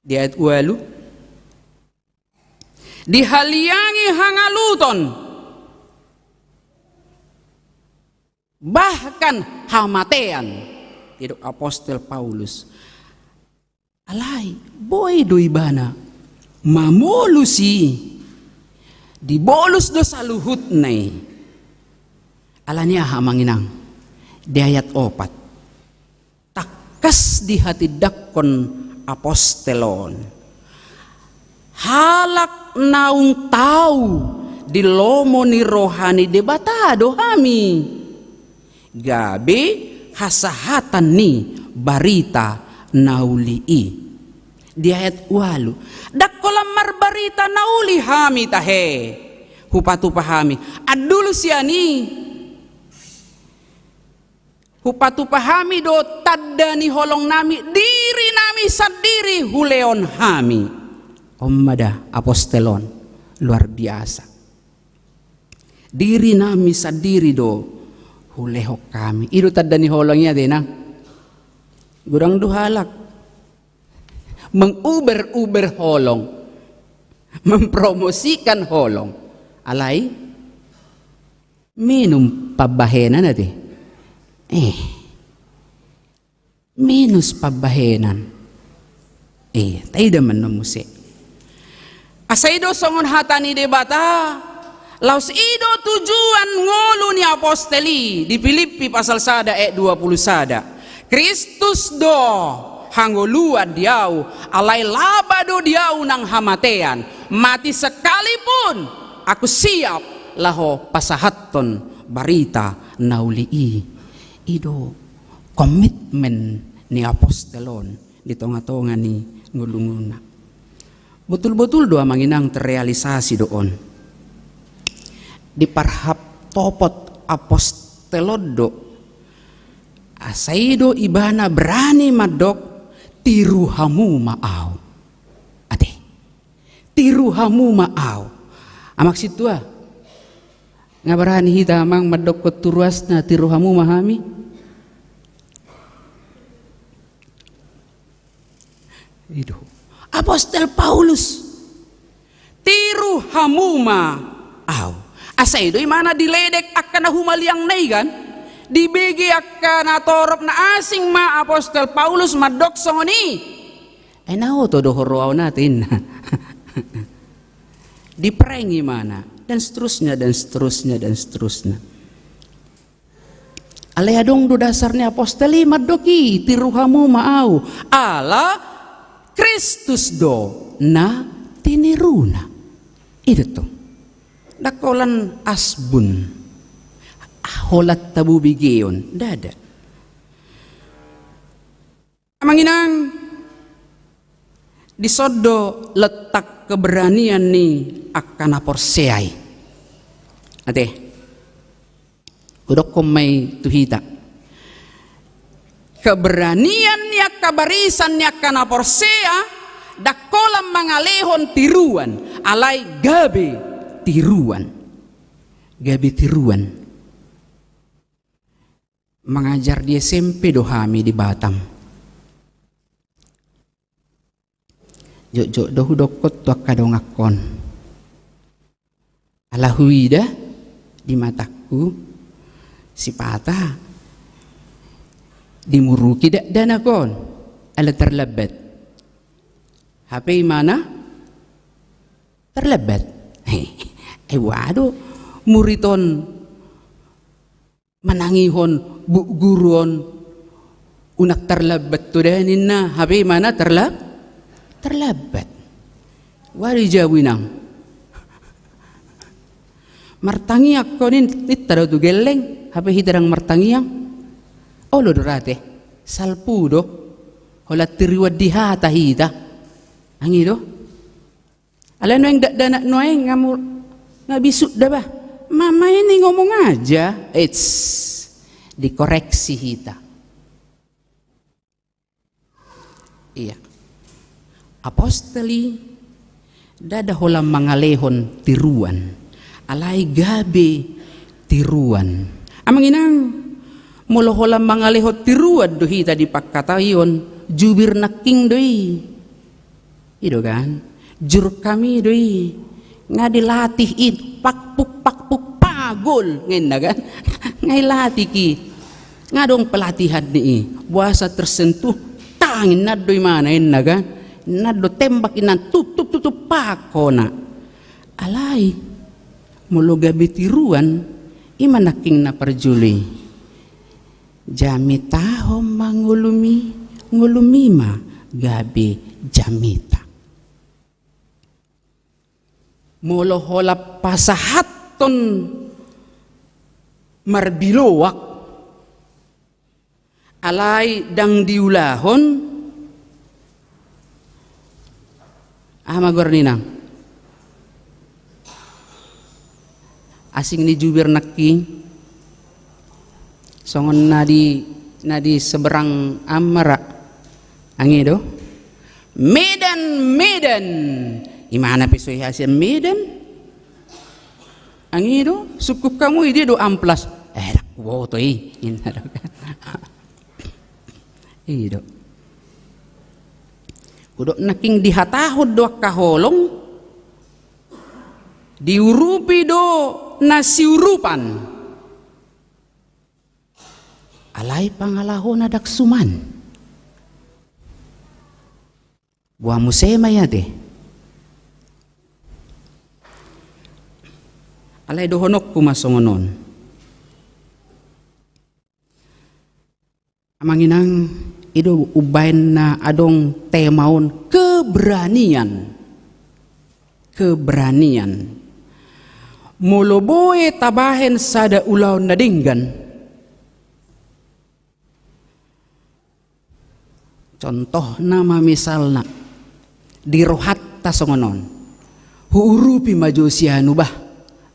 Di ayat ualu. Dihaliangi hangaluton, bahkan hamatean, didok apostel Paulus. Alai boi do ibana mamolus i, dibolus do saluhutna i. Alani aha, amang inang? Di ayat opat. Tangkas dihatindanghon apostel on, halak naung tau di lomo ni roha ni Debata do hami, gabe hasahatan ni barita na uli i. Di ayat ualu, ndang holan marbarita na uli hami tahe, hupatupa hami, andul sian i. Hupatupa hami do tanda ni holongnami, dirinami sandiri hulehon hami. On ma da apostel on, luar biasa. Dirinami sandiri do hulehon hami. I do tanda ni holong i ate, inang. Godang do halak menguber-uber holong, mempromosikan holong. Alai minus pambahenan ate. Eh. Minus pambahenan. Eh, taida ma annon muse. Asa i do songon hata ni Debata, laos i do tujuan ngolu ni apostel i di Pilippi pasal sada ayat dua puluh sada. Kristus do hangoluan di ahu, alai laba do di ahu nang hamatean. Mati sekalipun aku siap laho pasahathon barita na uli i. I do komitmen ni apostel on di tonga-tonga ni ngolunguna. Botul-botul do, amang inang, terrealisasi do on. Diparhap topot apostel on do, asa i do ibana berani mandok, tiru hamu ma ahu. Ate. Tiru hamu ma ahu. Amang sintua, Nga barani hita, Amang, mandokkon tu ruasna, tiru hamu ma hami? I do. Apostel Paulus, tiru hamu ma au. Asa i do imana diledek angka na humaliangna i, kan? Dibege angka natorop na asing ma Apostel Paulus mandok songon i. Ai na oto do ho roha on ate, inna. Di-prank imana, dan seterusnya, dan seterusnya, dan seterusnya. Alai adong do dasar ni apostel i mandok i, tiru hamu ma au, ala Kristus do na tiniruna. I do tong. Ndang holan asbun, holan tabo begeon, ndada. Amang inang, dison do letak keberanian ni angka na porsea i. Ate, hudokkon ma i tu hita. Keberanian ni angka barisan ni angka na porsea, ndang holan mangalehon tiruan, alai gabe tiruan. Gabe tiruan. Mangajar di S M P do hami di Batam. Jotjot do hudokkon tu angka donganhon. Ala huida di matangku, sipata dimuruki dakdanak on ala terlambat. Hape imana terlambat. He, ai boha do murid on manangihon, "Bu guru on unang tarlambat tu da," ninna, hape imana tarla-, tarlambat. Boha do ijabu, inang? Martangiang ho nin-, ninta do tu gelleng, hape hita ndang martangiang. Olo do ra ate, salpu do, holan tiruan di hata hita. Anggi do? Alai nuaeng dakdanak nuaeng nga mu-, nga bisuk da bah. Mama ini ngomong aja. Eits, dikoreksi hita. Iya. Apostel i ndada holan mangalehon tiruan, alai gabe tiruan. Amang inang, molo holan mangalehon tiruan do hita di pangkataion, jubir nangkin do i. I do kan? Jurkam i do i. Nga dilatih i, pakpuk, pakpuk, pagol, ninna kan? Nga dilatih i. Nga adong pelatihan ni i. Boasa tersentuh, tang, ninna do imana, ninna kan? Ninna do tembak, ninna, tup, tup, tup, tup, pak, hona. Alai, molo gabe tiruan, i ma nangkin na parjolo i. Jamitahon ma ngolumi, ngolumi ma gabe jamita. Molo holan pasahathon marbiloak, alai ndang diulahon, aha ma goar ni inang? Asing ni jubir nangkin. Songon na di, na di seberang Amara. Anggi do? Medan, Medan. Imana pe so i hasian Medan. Anggi do? Sungkun hamu i dia do amplas. Eh, ndang huboto i. Ninna do kan? I do. Hudok nangkin dihatahon do angka holong, diurupi do na siurupan. Alai pangalahona ndang suman. Boha muse ma i ate? Alai dohononku ma songon on. Amang inang, i do umbahen na adong tema on, keberanian. Keberanian. Molo boi tabahen sada ulaon na denggan. Contohna ma misalna, di rohanta songon on. Huurupi ma jo sianu bah,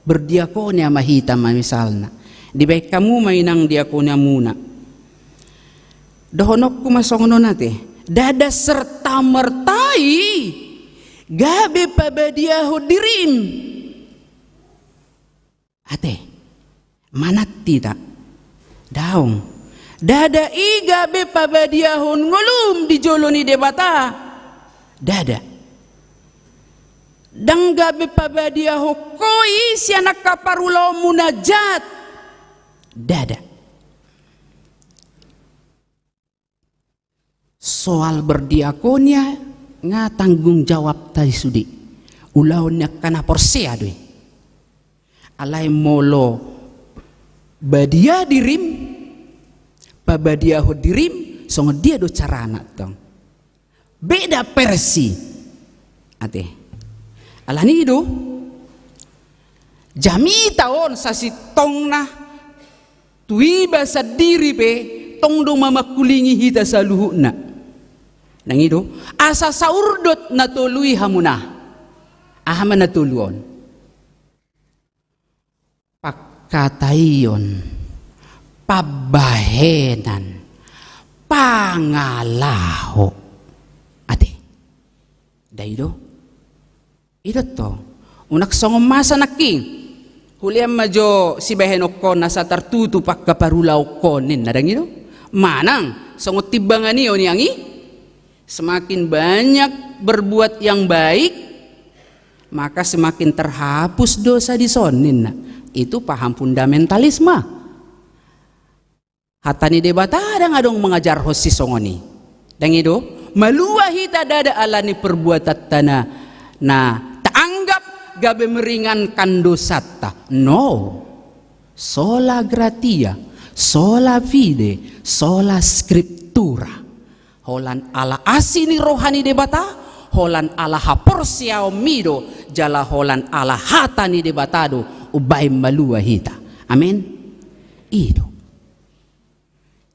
berdiakonia ma hita ma misalna. Dibahen hamu ma inang diakoniamuna. Dohononku ma songon on ate, ndada serta merta i gabe pabadiahon dirim. Ate, Manat hita. Daong. Ndada i gabe pabadiahon ngolum di jolo ni Debata. Ndada. Ndang gabe pabadiahon ho i sian angka parulaonmu na jat. Ndada. Soal berdiakonia nga tanggung jawabta i sude. Ulaon ni angka na porsea do i. Alai molo badia dirim, pabadiahon dirim, songon dia do carana tong? Beda versi. Ate. Alani do. Jamita on sasintongna tu iba sandiri pe tong do mamangkulingi hita saluhutna. Nang i do, asa saurdot na tolu i hamuna. Aha ma na tolu on? Pangkataion, pambahenan, pangalaho. Ate. Ndai do. I do tong. Unang songon masa nangkin. Hulean ma jo sibahenonhon asa tartutup angka parulaonhon ninna, ndang i do. Manang songon timbangan i on i, anggi. Semakin banyak berbuat yang baik, maka semakin terhapus dosa dison ninna. Itu paham fundamentalisme. Hata ni Debata ndang adong mangajarhon sisongon i. Ndang i do, malua hita ndada ala ni perbuatanta na, na taanggap gabe meringankan dosanta. No. Sola gratia, sola fide, sola scriptura. Holan ala asi ni roha ni Debata, holan ala haporseaonmi do, jala holan ala hata ni Debata do, umbaen malua hita. Amen. I do.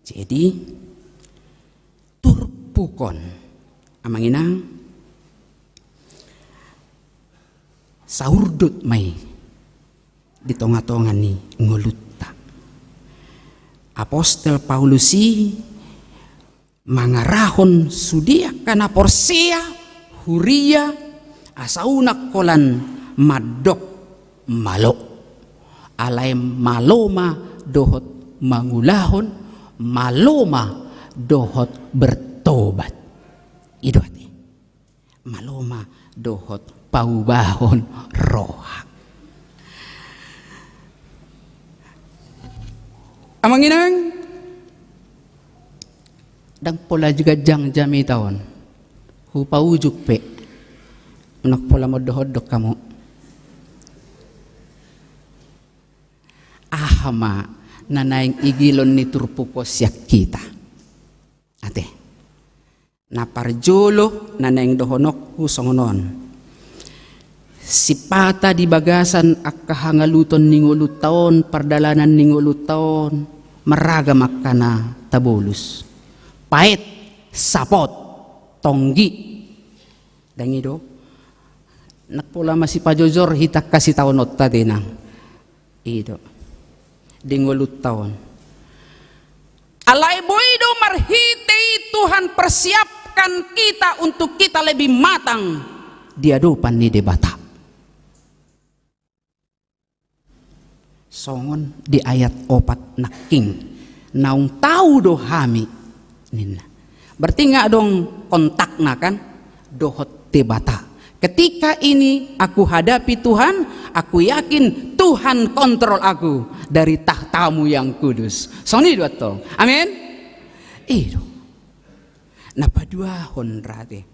Jadi, turpuk on, amang inang, saurdot ma i di tonga-tonga ni ngolunta. Apostel Paulus i mangarahon sude angka na porsea, huria, asa unang holan mandok malo. Alai malo ma dohot mangulahon, malo ma dohot bertobat. I do ate. Malo ma dohot paubahon roha. Amang inang, ndang pola ganjang jamita on. Hupaujung pe. Unang pola mondok-ondok hamu. Aha ma na naeng igilon ni turpuk on sian hita? Ate. Na parjolo na naeng dohononku songon on. Sipata di bagasan angka hangaluton ni ngolunta on, pardalanan ni ngolunta on, marragam angka na tabolus. Paet, sapot, tonggi. Ndang i do. Ndang pola masipajojor hita angka sitaononta, tenang. I do. Di ngolunta on. Alai boi do marhite i Tuhan persiapkan kita untuk kita lebih matang di adopan ni Debata. Songon di ayat opat nangkin, naung tau do hami, ninna. Berarti nga adong kontakna kan, dohot Debata. Ketika ini aku hadapi Tuhan, aku yakin Tuhan kontrol aku dari tahta-Mu yang kudus. Songon i do tong. Amin. I do. Na paduahon rade.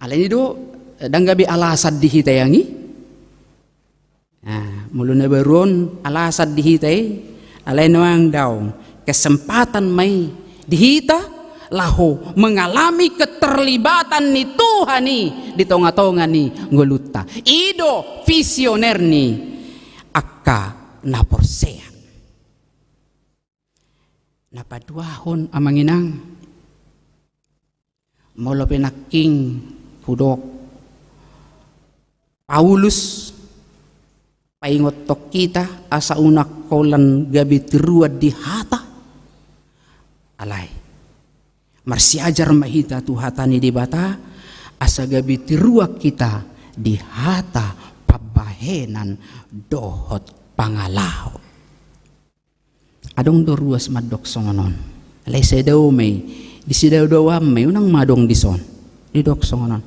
Alai i do, ndang gabe alasan di hita i, anggi. Nah, molo na baru on alasan di hita i, alai nuaeng daong, kesempatan ma i di hita laho mengalami keterlibatan ni Tuhan i di tonga-tonga ni ngolunta. I do visioner ni angka na porsea. Na paduahon, amang inang, molo pe nangkin hudok Paulus paingothon hita asa unang holan gabe tiruan di hata. Alai marsiajar ma hita tu hata ni Debata asa gabe tiruan hita di hata, pambahenan, dohot pangalaho. Adong do ruas mandok songon on. Alai sai dao ma i, di sidao-daoan ma i, unang ma adong dison. Didok songon on.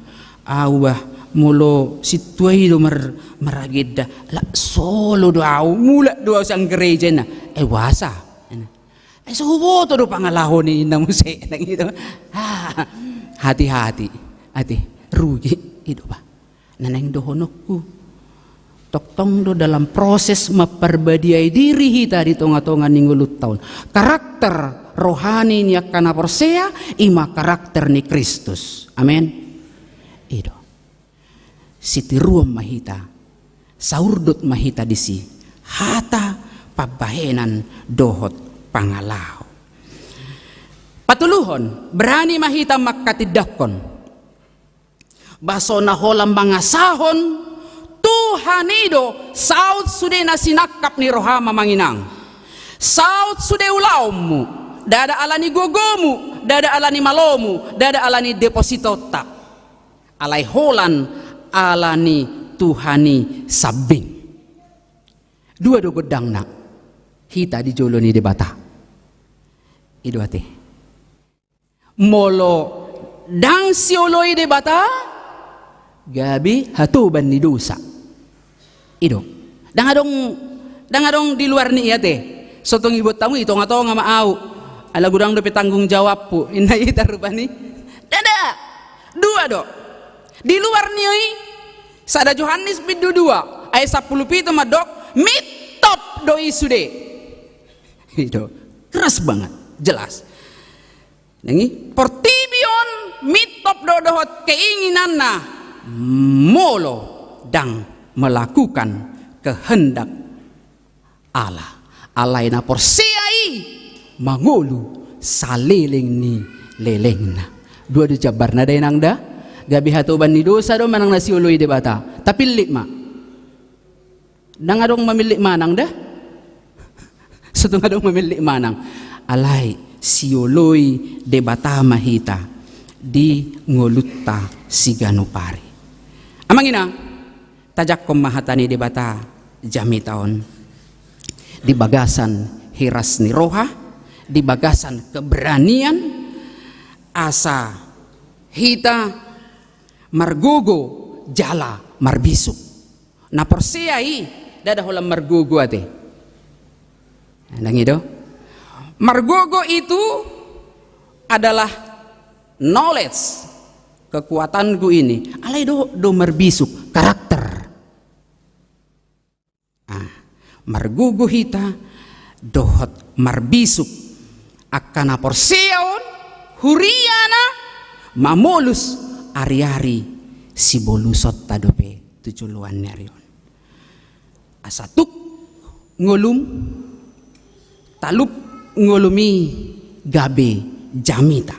Au bah, molo sintua i do mar-, maragenda, lak solo do au, mulak do au sian gereja na. Eh, boasa? Ai so huboto do pangalaho ni inna muse, nang i do. Ah, hati-hati, hati, rugi, i do bah. Na naeng dohononku. Tongtong do dalam proses mamparbadiai diri hita di tonga-tonga ni ngolunta on. Karakter rohani ni angka na porsea, i ma karakter ni Kristus. Amen. I do. Sitiruon ma hita, saurdot ma hita disi, hata, pambahenan dohot pangalaho. Patoluhon, berani ma hita mangkatindangkon. Bah so na holan mangasahon, Tuhan i do saut sude na sinangkap ni roham, amang inang. Saut sude ulaonmu, ndada ala ni gogomu, ndada ala ni malomu, ndada ala ni depositonta. Alai holan ala ni Tuhan i sambing. Dua do gondangna hita di jolo ni Debata. I do ate. Molo ndang sioloi Debata, gabe hatoban ni dosa. I do. Ndang adong, ndang adong di luar ni i ate. So tung iboto hamu, i tonga-tonga ma au. Ala godang dope tanggung jawabku. Inna hita rupani. Ndada. Dua do. Di luar ni i, sada Johannes bindu dua, ayat sampulu pitu mandok, mintop do i sude. I do. Keras banget. Jelas. Nang i, portibi on mintop do dohot keinginanna molo ndang melakukan kehendak Allah. Alai na porsea i mangolu saleleng ni lelengna. Dua do jambarna da inang da. Gabe hatoban ni dosa do manang na sioloi Debata. Tapillit ma. Ndang adong mamillit manang da. So tung adong mamillit manang. Alai sioloi Debata ma hita di ngolunta siganup ari. Amang inang, tajangkon ma hata ni Debata jamita on di bagasan hiras ni roha, di bagasan keberanian, asa hita margogo jala marbisuk. Na porsea i ndada holan margogo ate. Nang i do. Margogo itu adalah knowledge, kekuatanku ini. Alai do, do marbisuk, karakter. Ah, margogo hita dohot marbisuk angka na porsea on, huriana mamolus ari-ari sibolusonta dope tu joloan ni ari on. Asa tuk ngolum, talup ngolum i gabe jamita.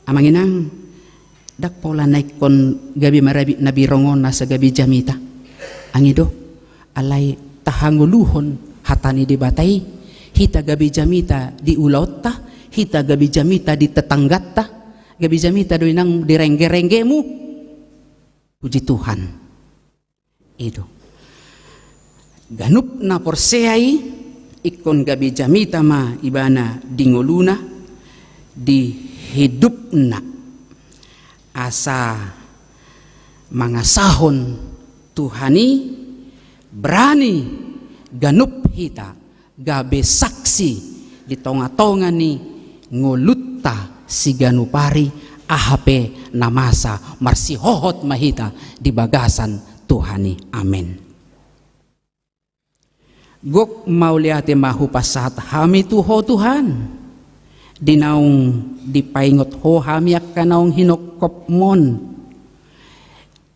Amang inang, ndang pola na ingkon gabe marabit na birong on asa gabe jamita. Nang i do, alai tahangoluhon hata ni Debata i, hita gabe jamita di ulaonta, hita gabe jamita di tetanggata, gabe jamita do inang di rengge-renggemu. Puji Tuhan. I do. Ganup na porsea i, ingkon gabe jamita ma ibana di ngoluna, di hidupna. Asa mangasahon Tuhan i, berani ganup hita gabe saksi di tonga-tonga ni ngolunta siganup ari, aha pe na masa, marsihohot ma hita di bagasan Tuhan i. Amen. Gok mauliate ma hupasahat hami tu Ho Tuhan, di naung dipaingot Ho hami angka naung hinongkopmon,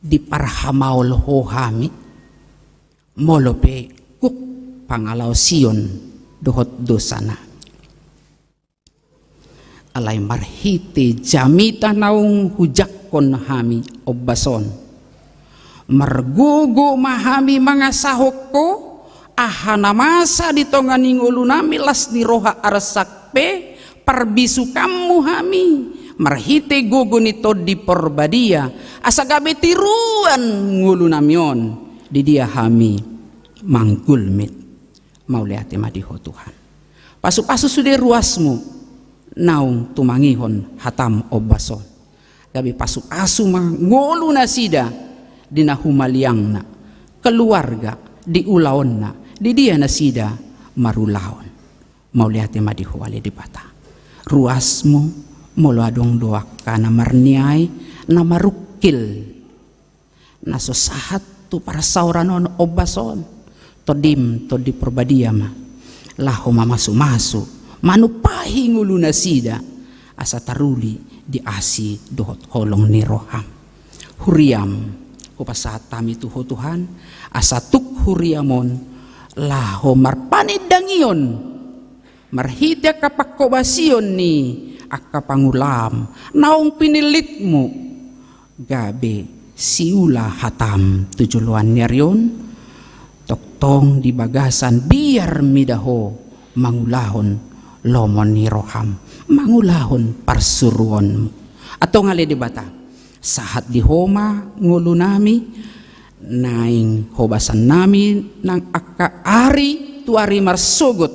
diparhamaol Ho hami. Molo pe gok pangalaosion dohot dosanami. Alai marhite jamita naung hujangkon hami ombas on, margogo ma hami mangasahon Ho, aha na masa di tonga ni ngolunami, las ni roha, arsak pe parbisukanmu hami, marhite gogo ni Tondi Porbadia, asa gabe tiruan ngolunami on, di dia hami manggulmit. Mauliate ma di Ho Tuhan. Pasupasu sude ruasmu naung tumangihon hatam ombas on. Gabe pasupasu ma ngolunasida di na humaliangna, keluarga, di ulaonna, di dia nasida marulaon. Mauliate ma di Ho ale Debata. Ruasmu, molo adong do angka na marniai, na marungkil, na so sahat tu parsaoran on ombas on, Tondim, Tondi Porbadia ma laho mamasumasu, manumpahi ngolunasida, asa taruli di asi dohot holong ni roham. Huriam, hupasahat hami tu Ho Tuhan, asa tuk huriam on laho marpanindangion marhite angka panghobasion ni angka pangulaam naung pinillitmu, gabe siula hatam tu joloan ni ari on, tongtong di bagasan biar mida Ho mangulahon lomo ni roham, mangulahon parsuruonmu. Antong ale Debata, sahat di Ho ma ngolunami, naeng hobasannami nang angka ari tu ari marsogot,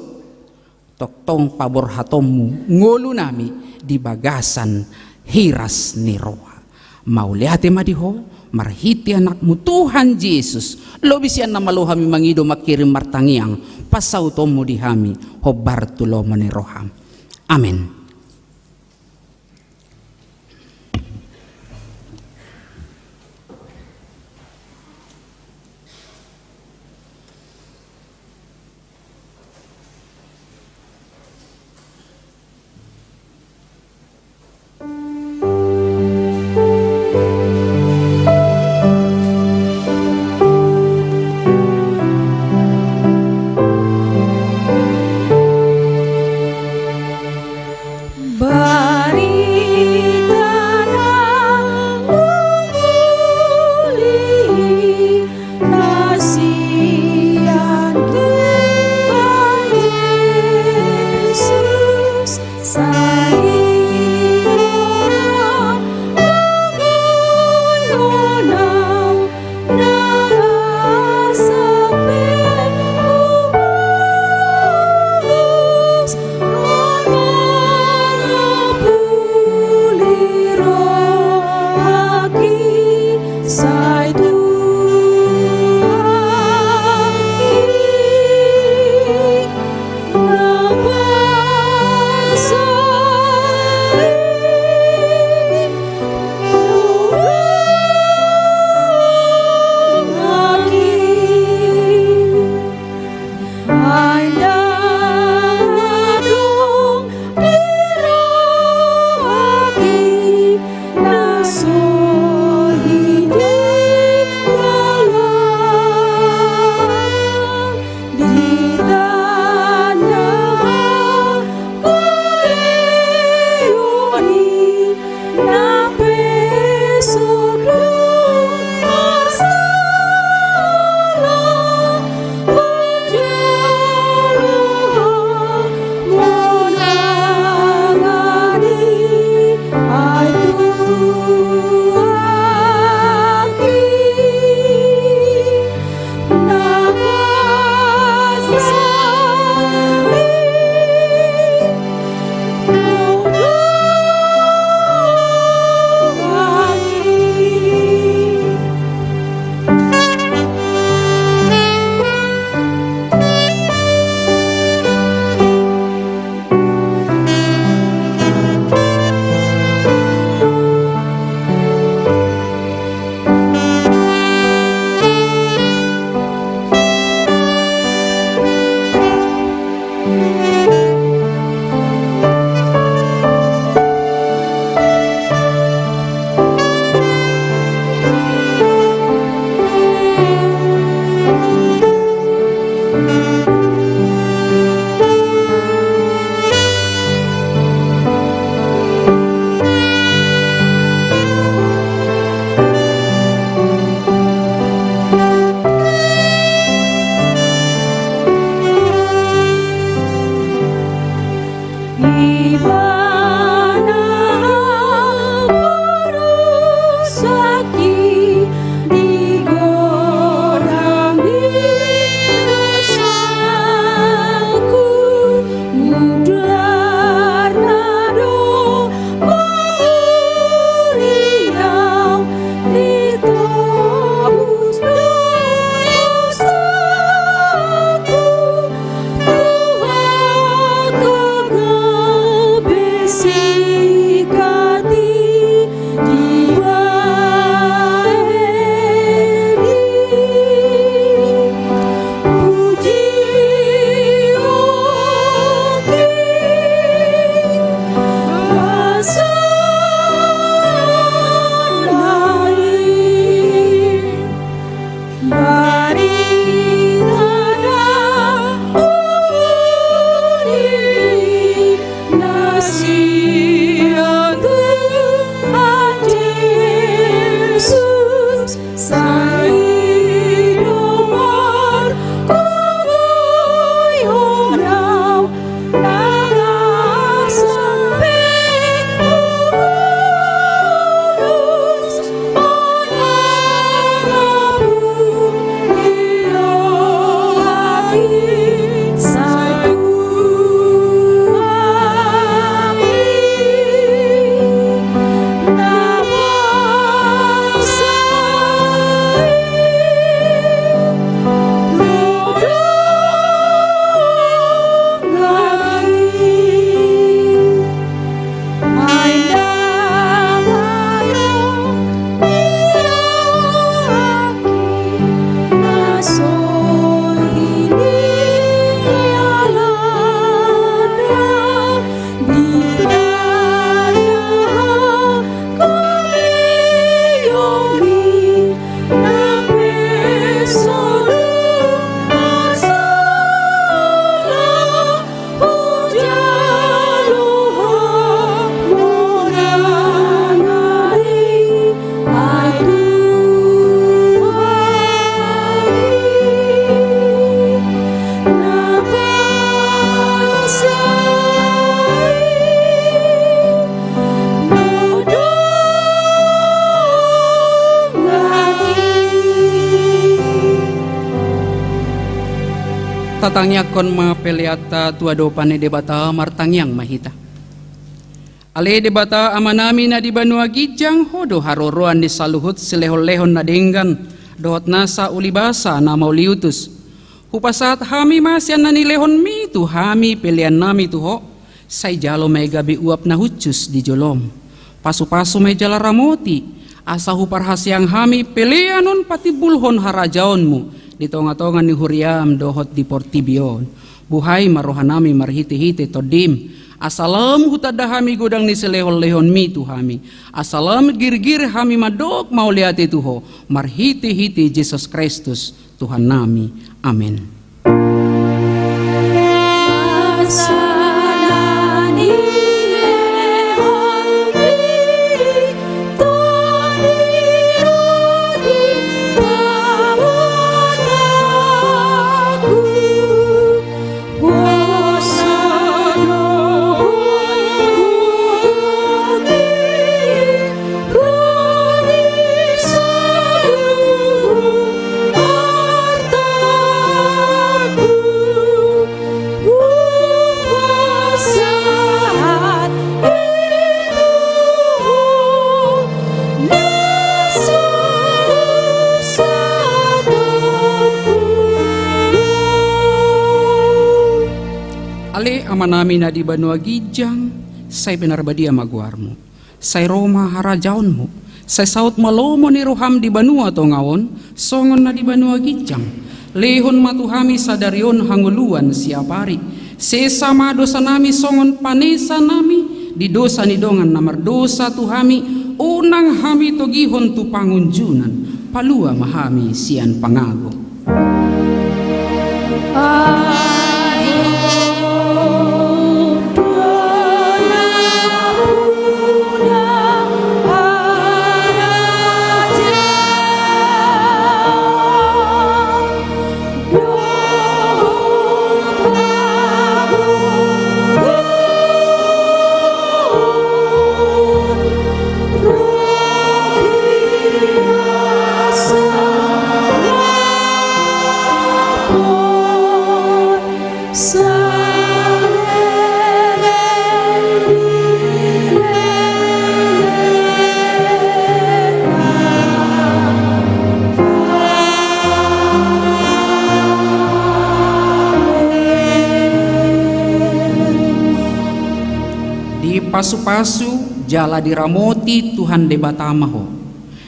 tongtong paborhatonmu ngolunami di bagasan hiras ni roha. Mauliate ma di Ho, marhite Anakmu Tuhan Jesus, lobi sian na malo hami mangido manghirim martangiang, pasahutonmu di hami, hombar tu lomo ni roham. Amen. Barita na uli na sian Tuhan Jesus, sai Tatangiangkon ma peleanta tu adopan ni Debata. Martangiang ma hita. Ale Debata Amanami na di banua ginjang, Ho do haroroan ni saluhut silehonlehon na denggan dohot nasa ulibasa na mauliutus. Hupasahat hami ma sian na nilehonMi tu hami peleannami tu Ho, sai jalo ma i gabe uap na hushus di joloM. Pasupasu ma i jala ramoti, asa huparhaseang hami pelean on patimbulhon harajaonMu di tongatonga ni huriaM dohot di portibi on. Buhai ma rohanami marhitehite TondiM, asa lam hutanda hami godang ni silehonlehonMi tu hami, asa lam girgir hami mandok mauliate tu Ho, marhitehite Jesus Kristus Tuhannami. Amen. Ale Amanami na di banua ginjang, sai pinarbadia ma goarMu. Sai ro ma harajaonMu, sai saut ma lomo ni rohaM di banua tonga on, songon na di banua ginjang. Lehon ma tu hami sadari on hangoluan siapari. Sesa ma dosanami songon panesanami di dosa ni dongan na mardosa tu hami, unang hami togihon tu pangunjunan, palua ma hami sian pangago. Dipasupasu jala diramoti Tuhan Debata ma ho.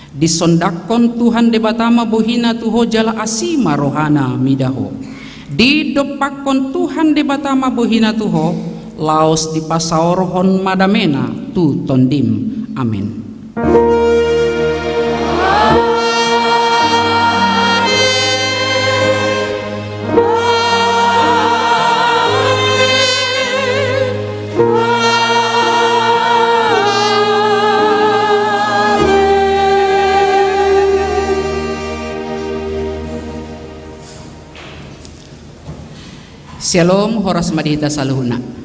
Disondanghon Tuhan Debata ma bohina tu ho jala asi ma rohana mida ho. Didompakhon Tuhan Debata ma bohina tu ho, laos dipasaorhon ma damena tu tondim. Amen. Syalom, horas ma di hita saluhutna.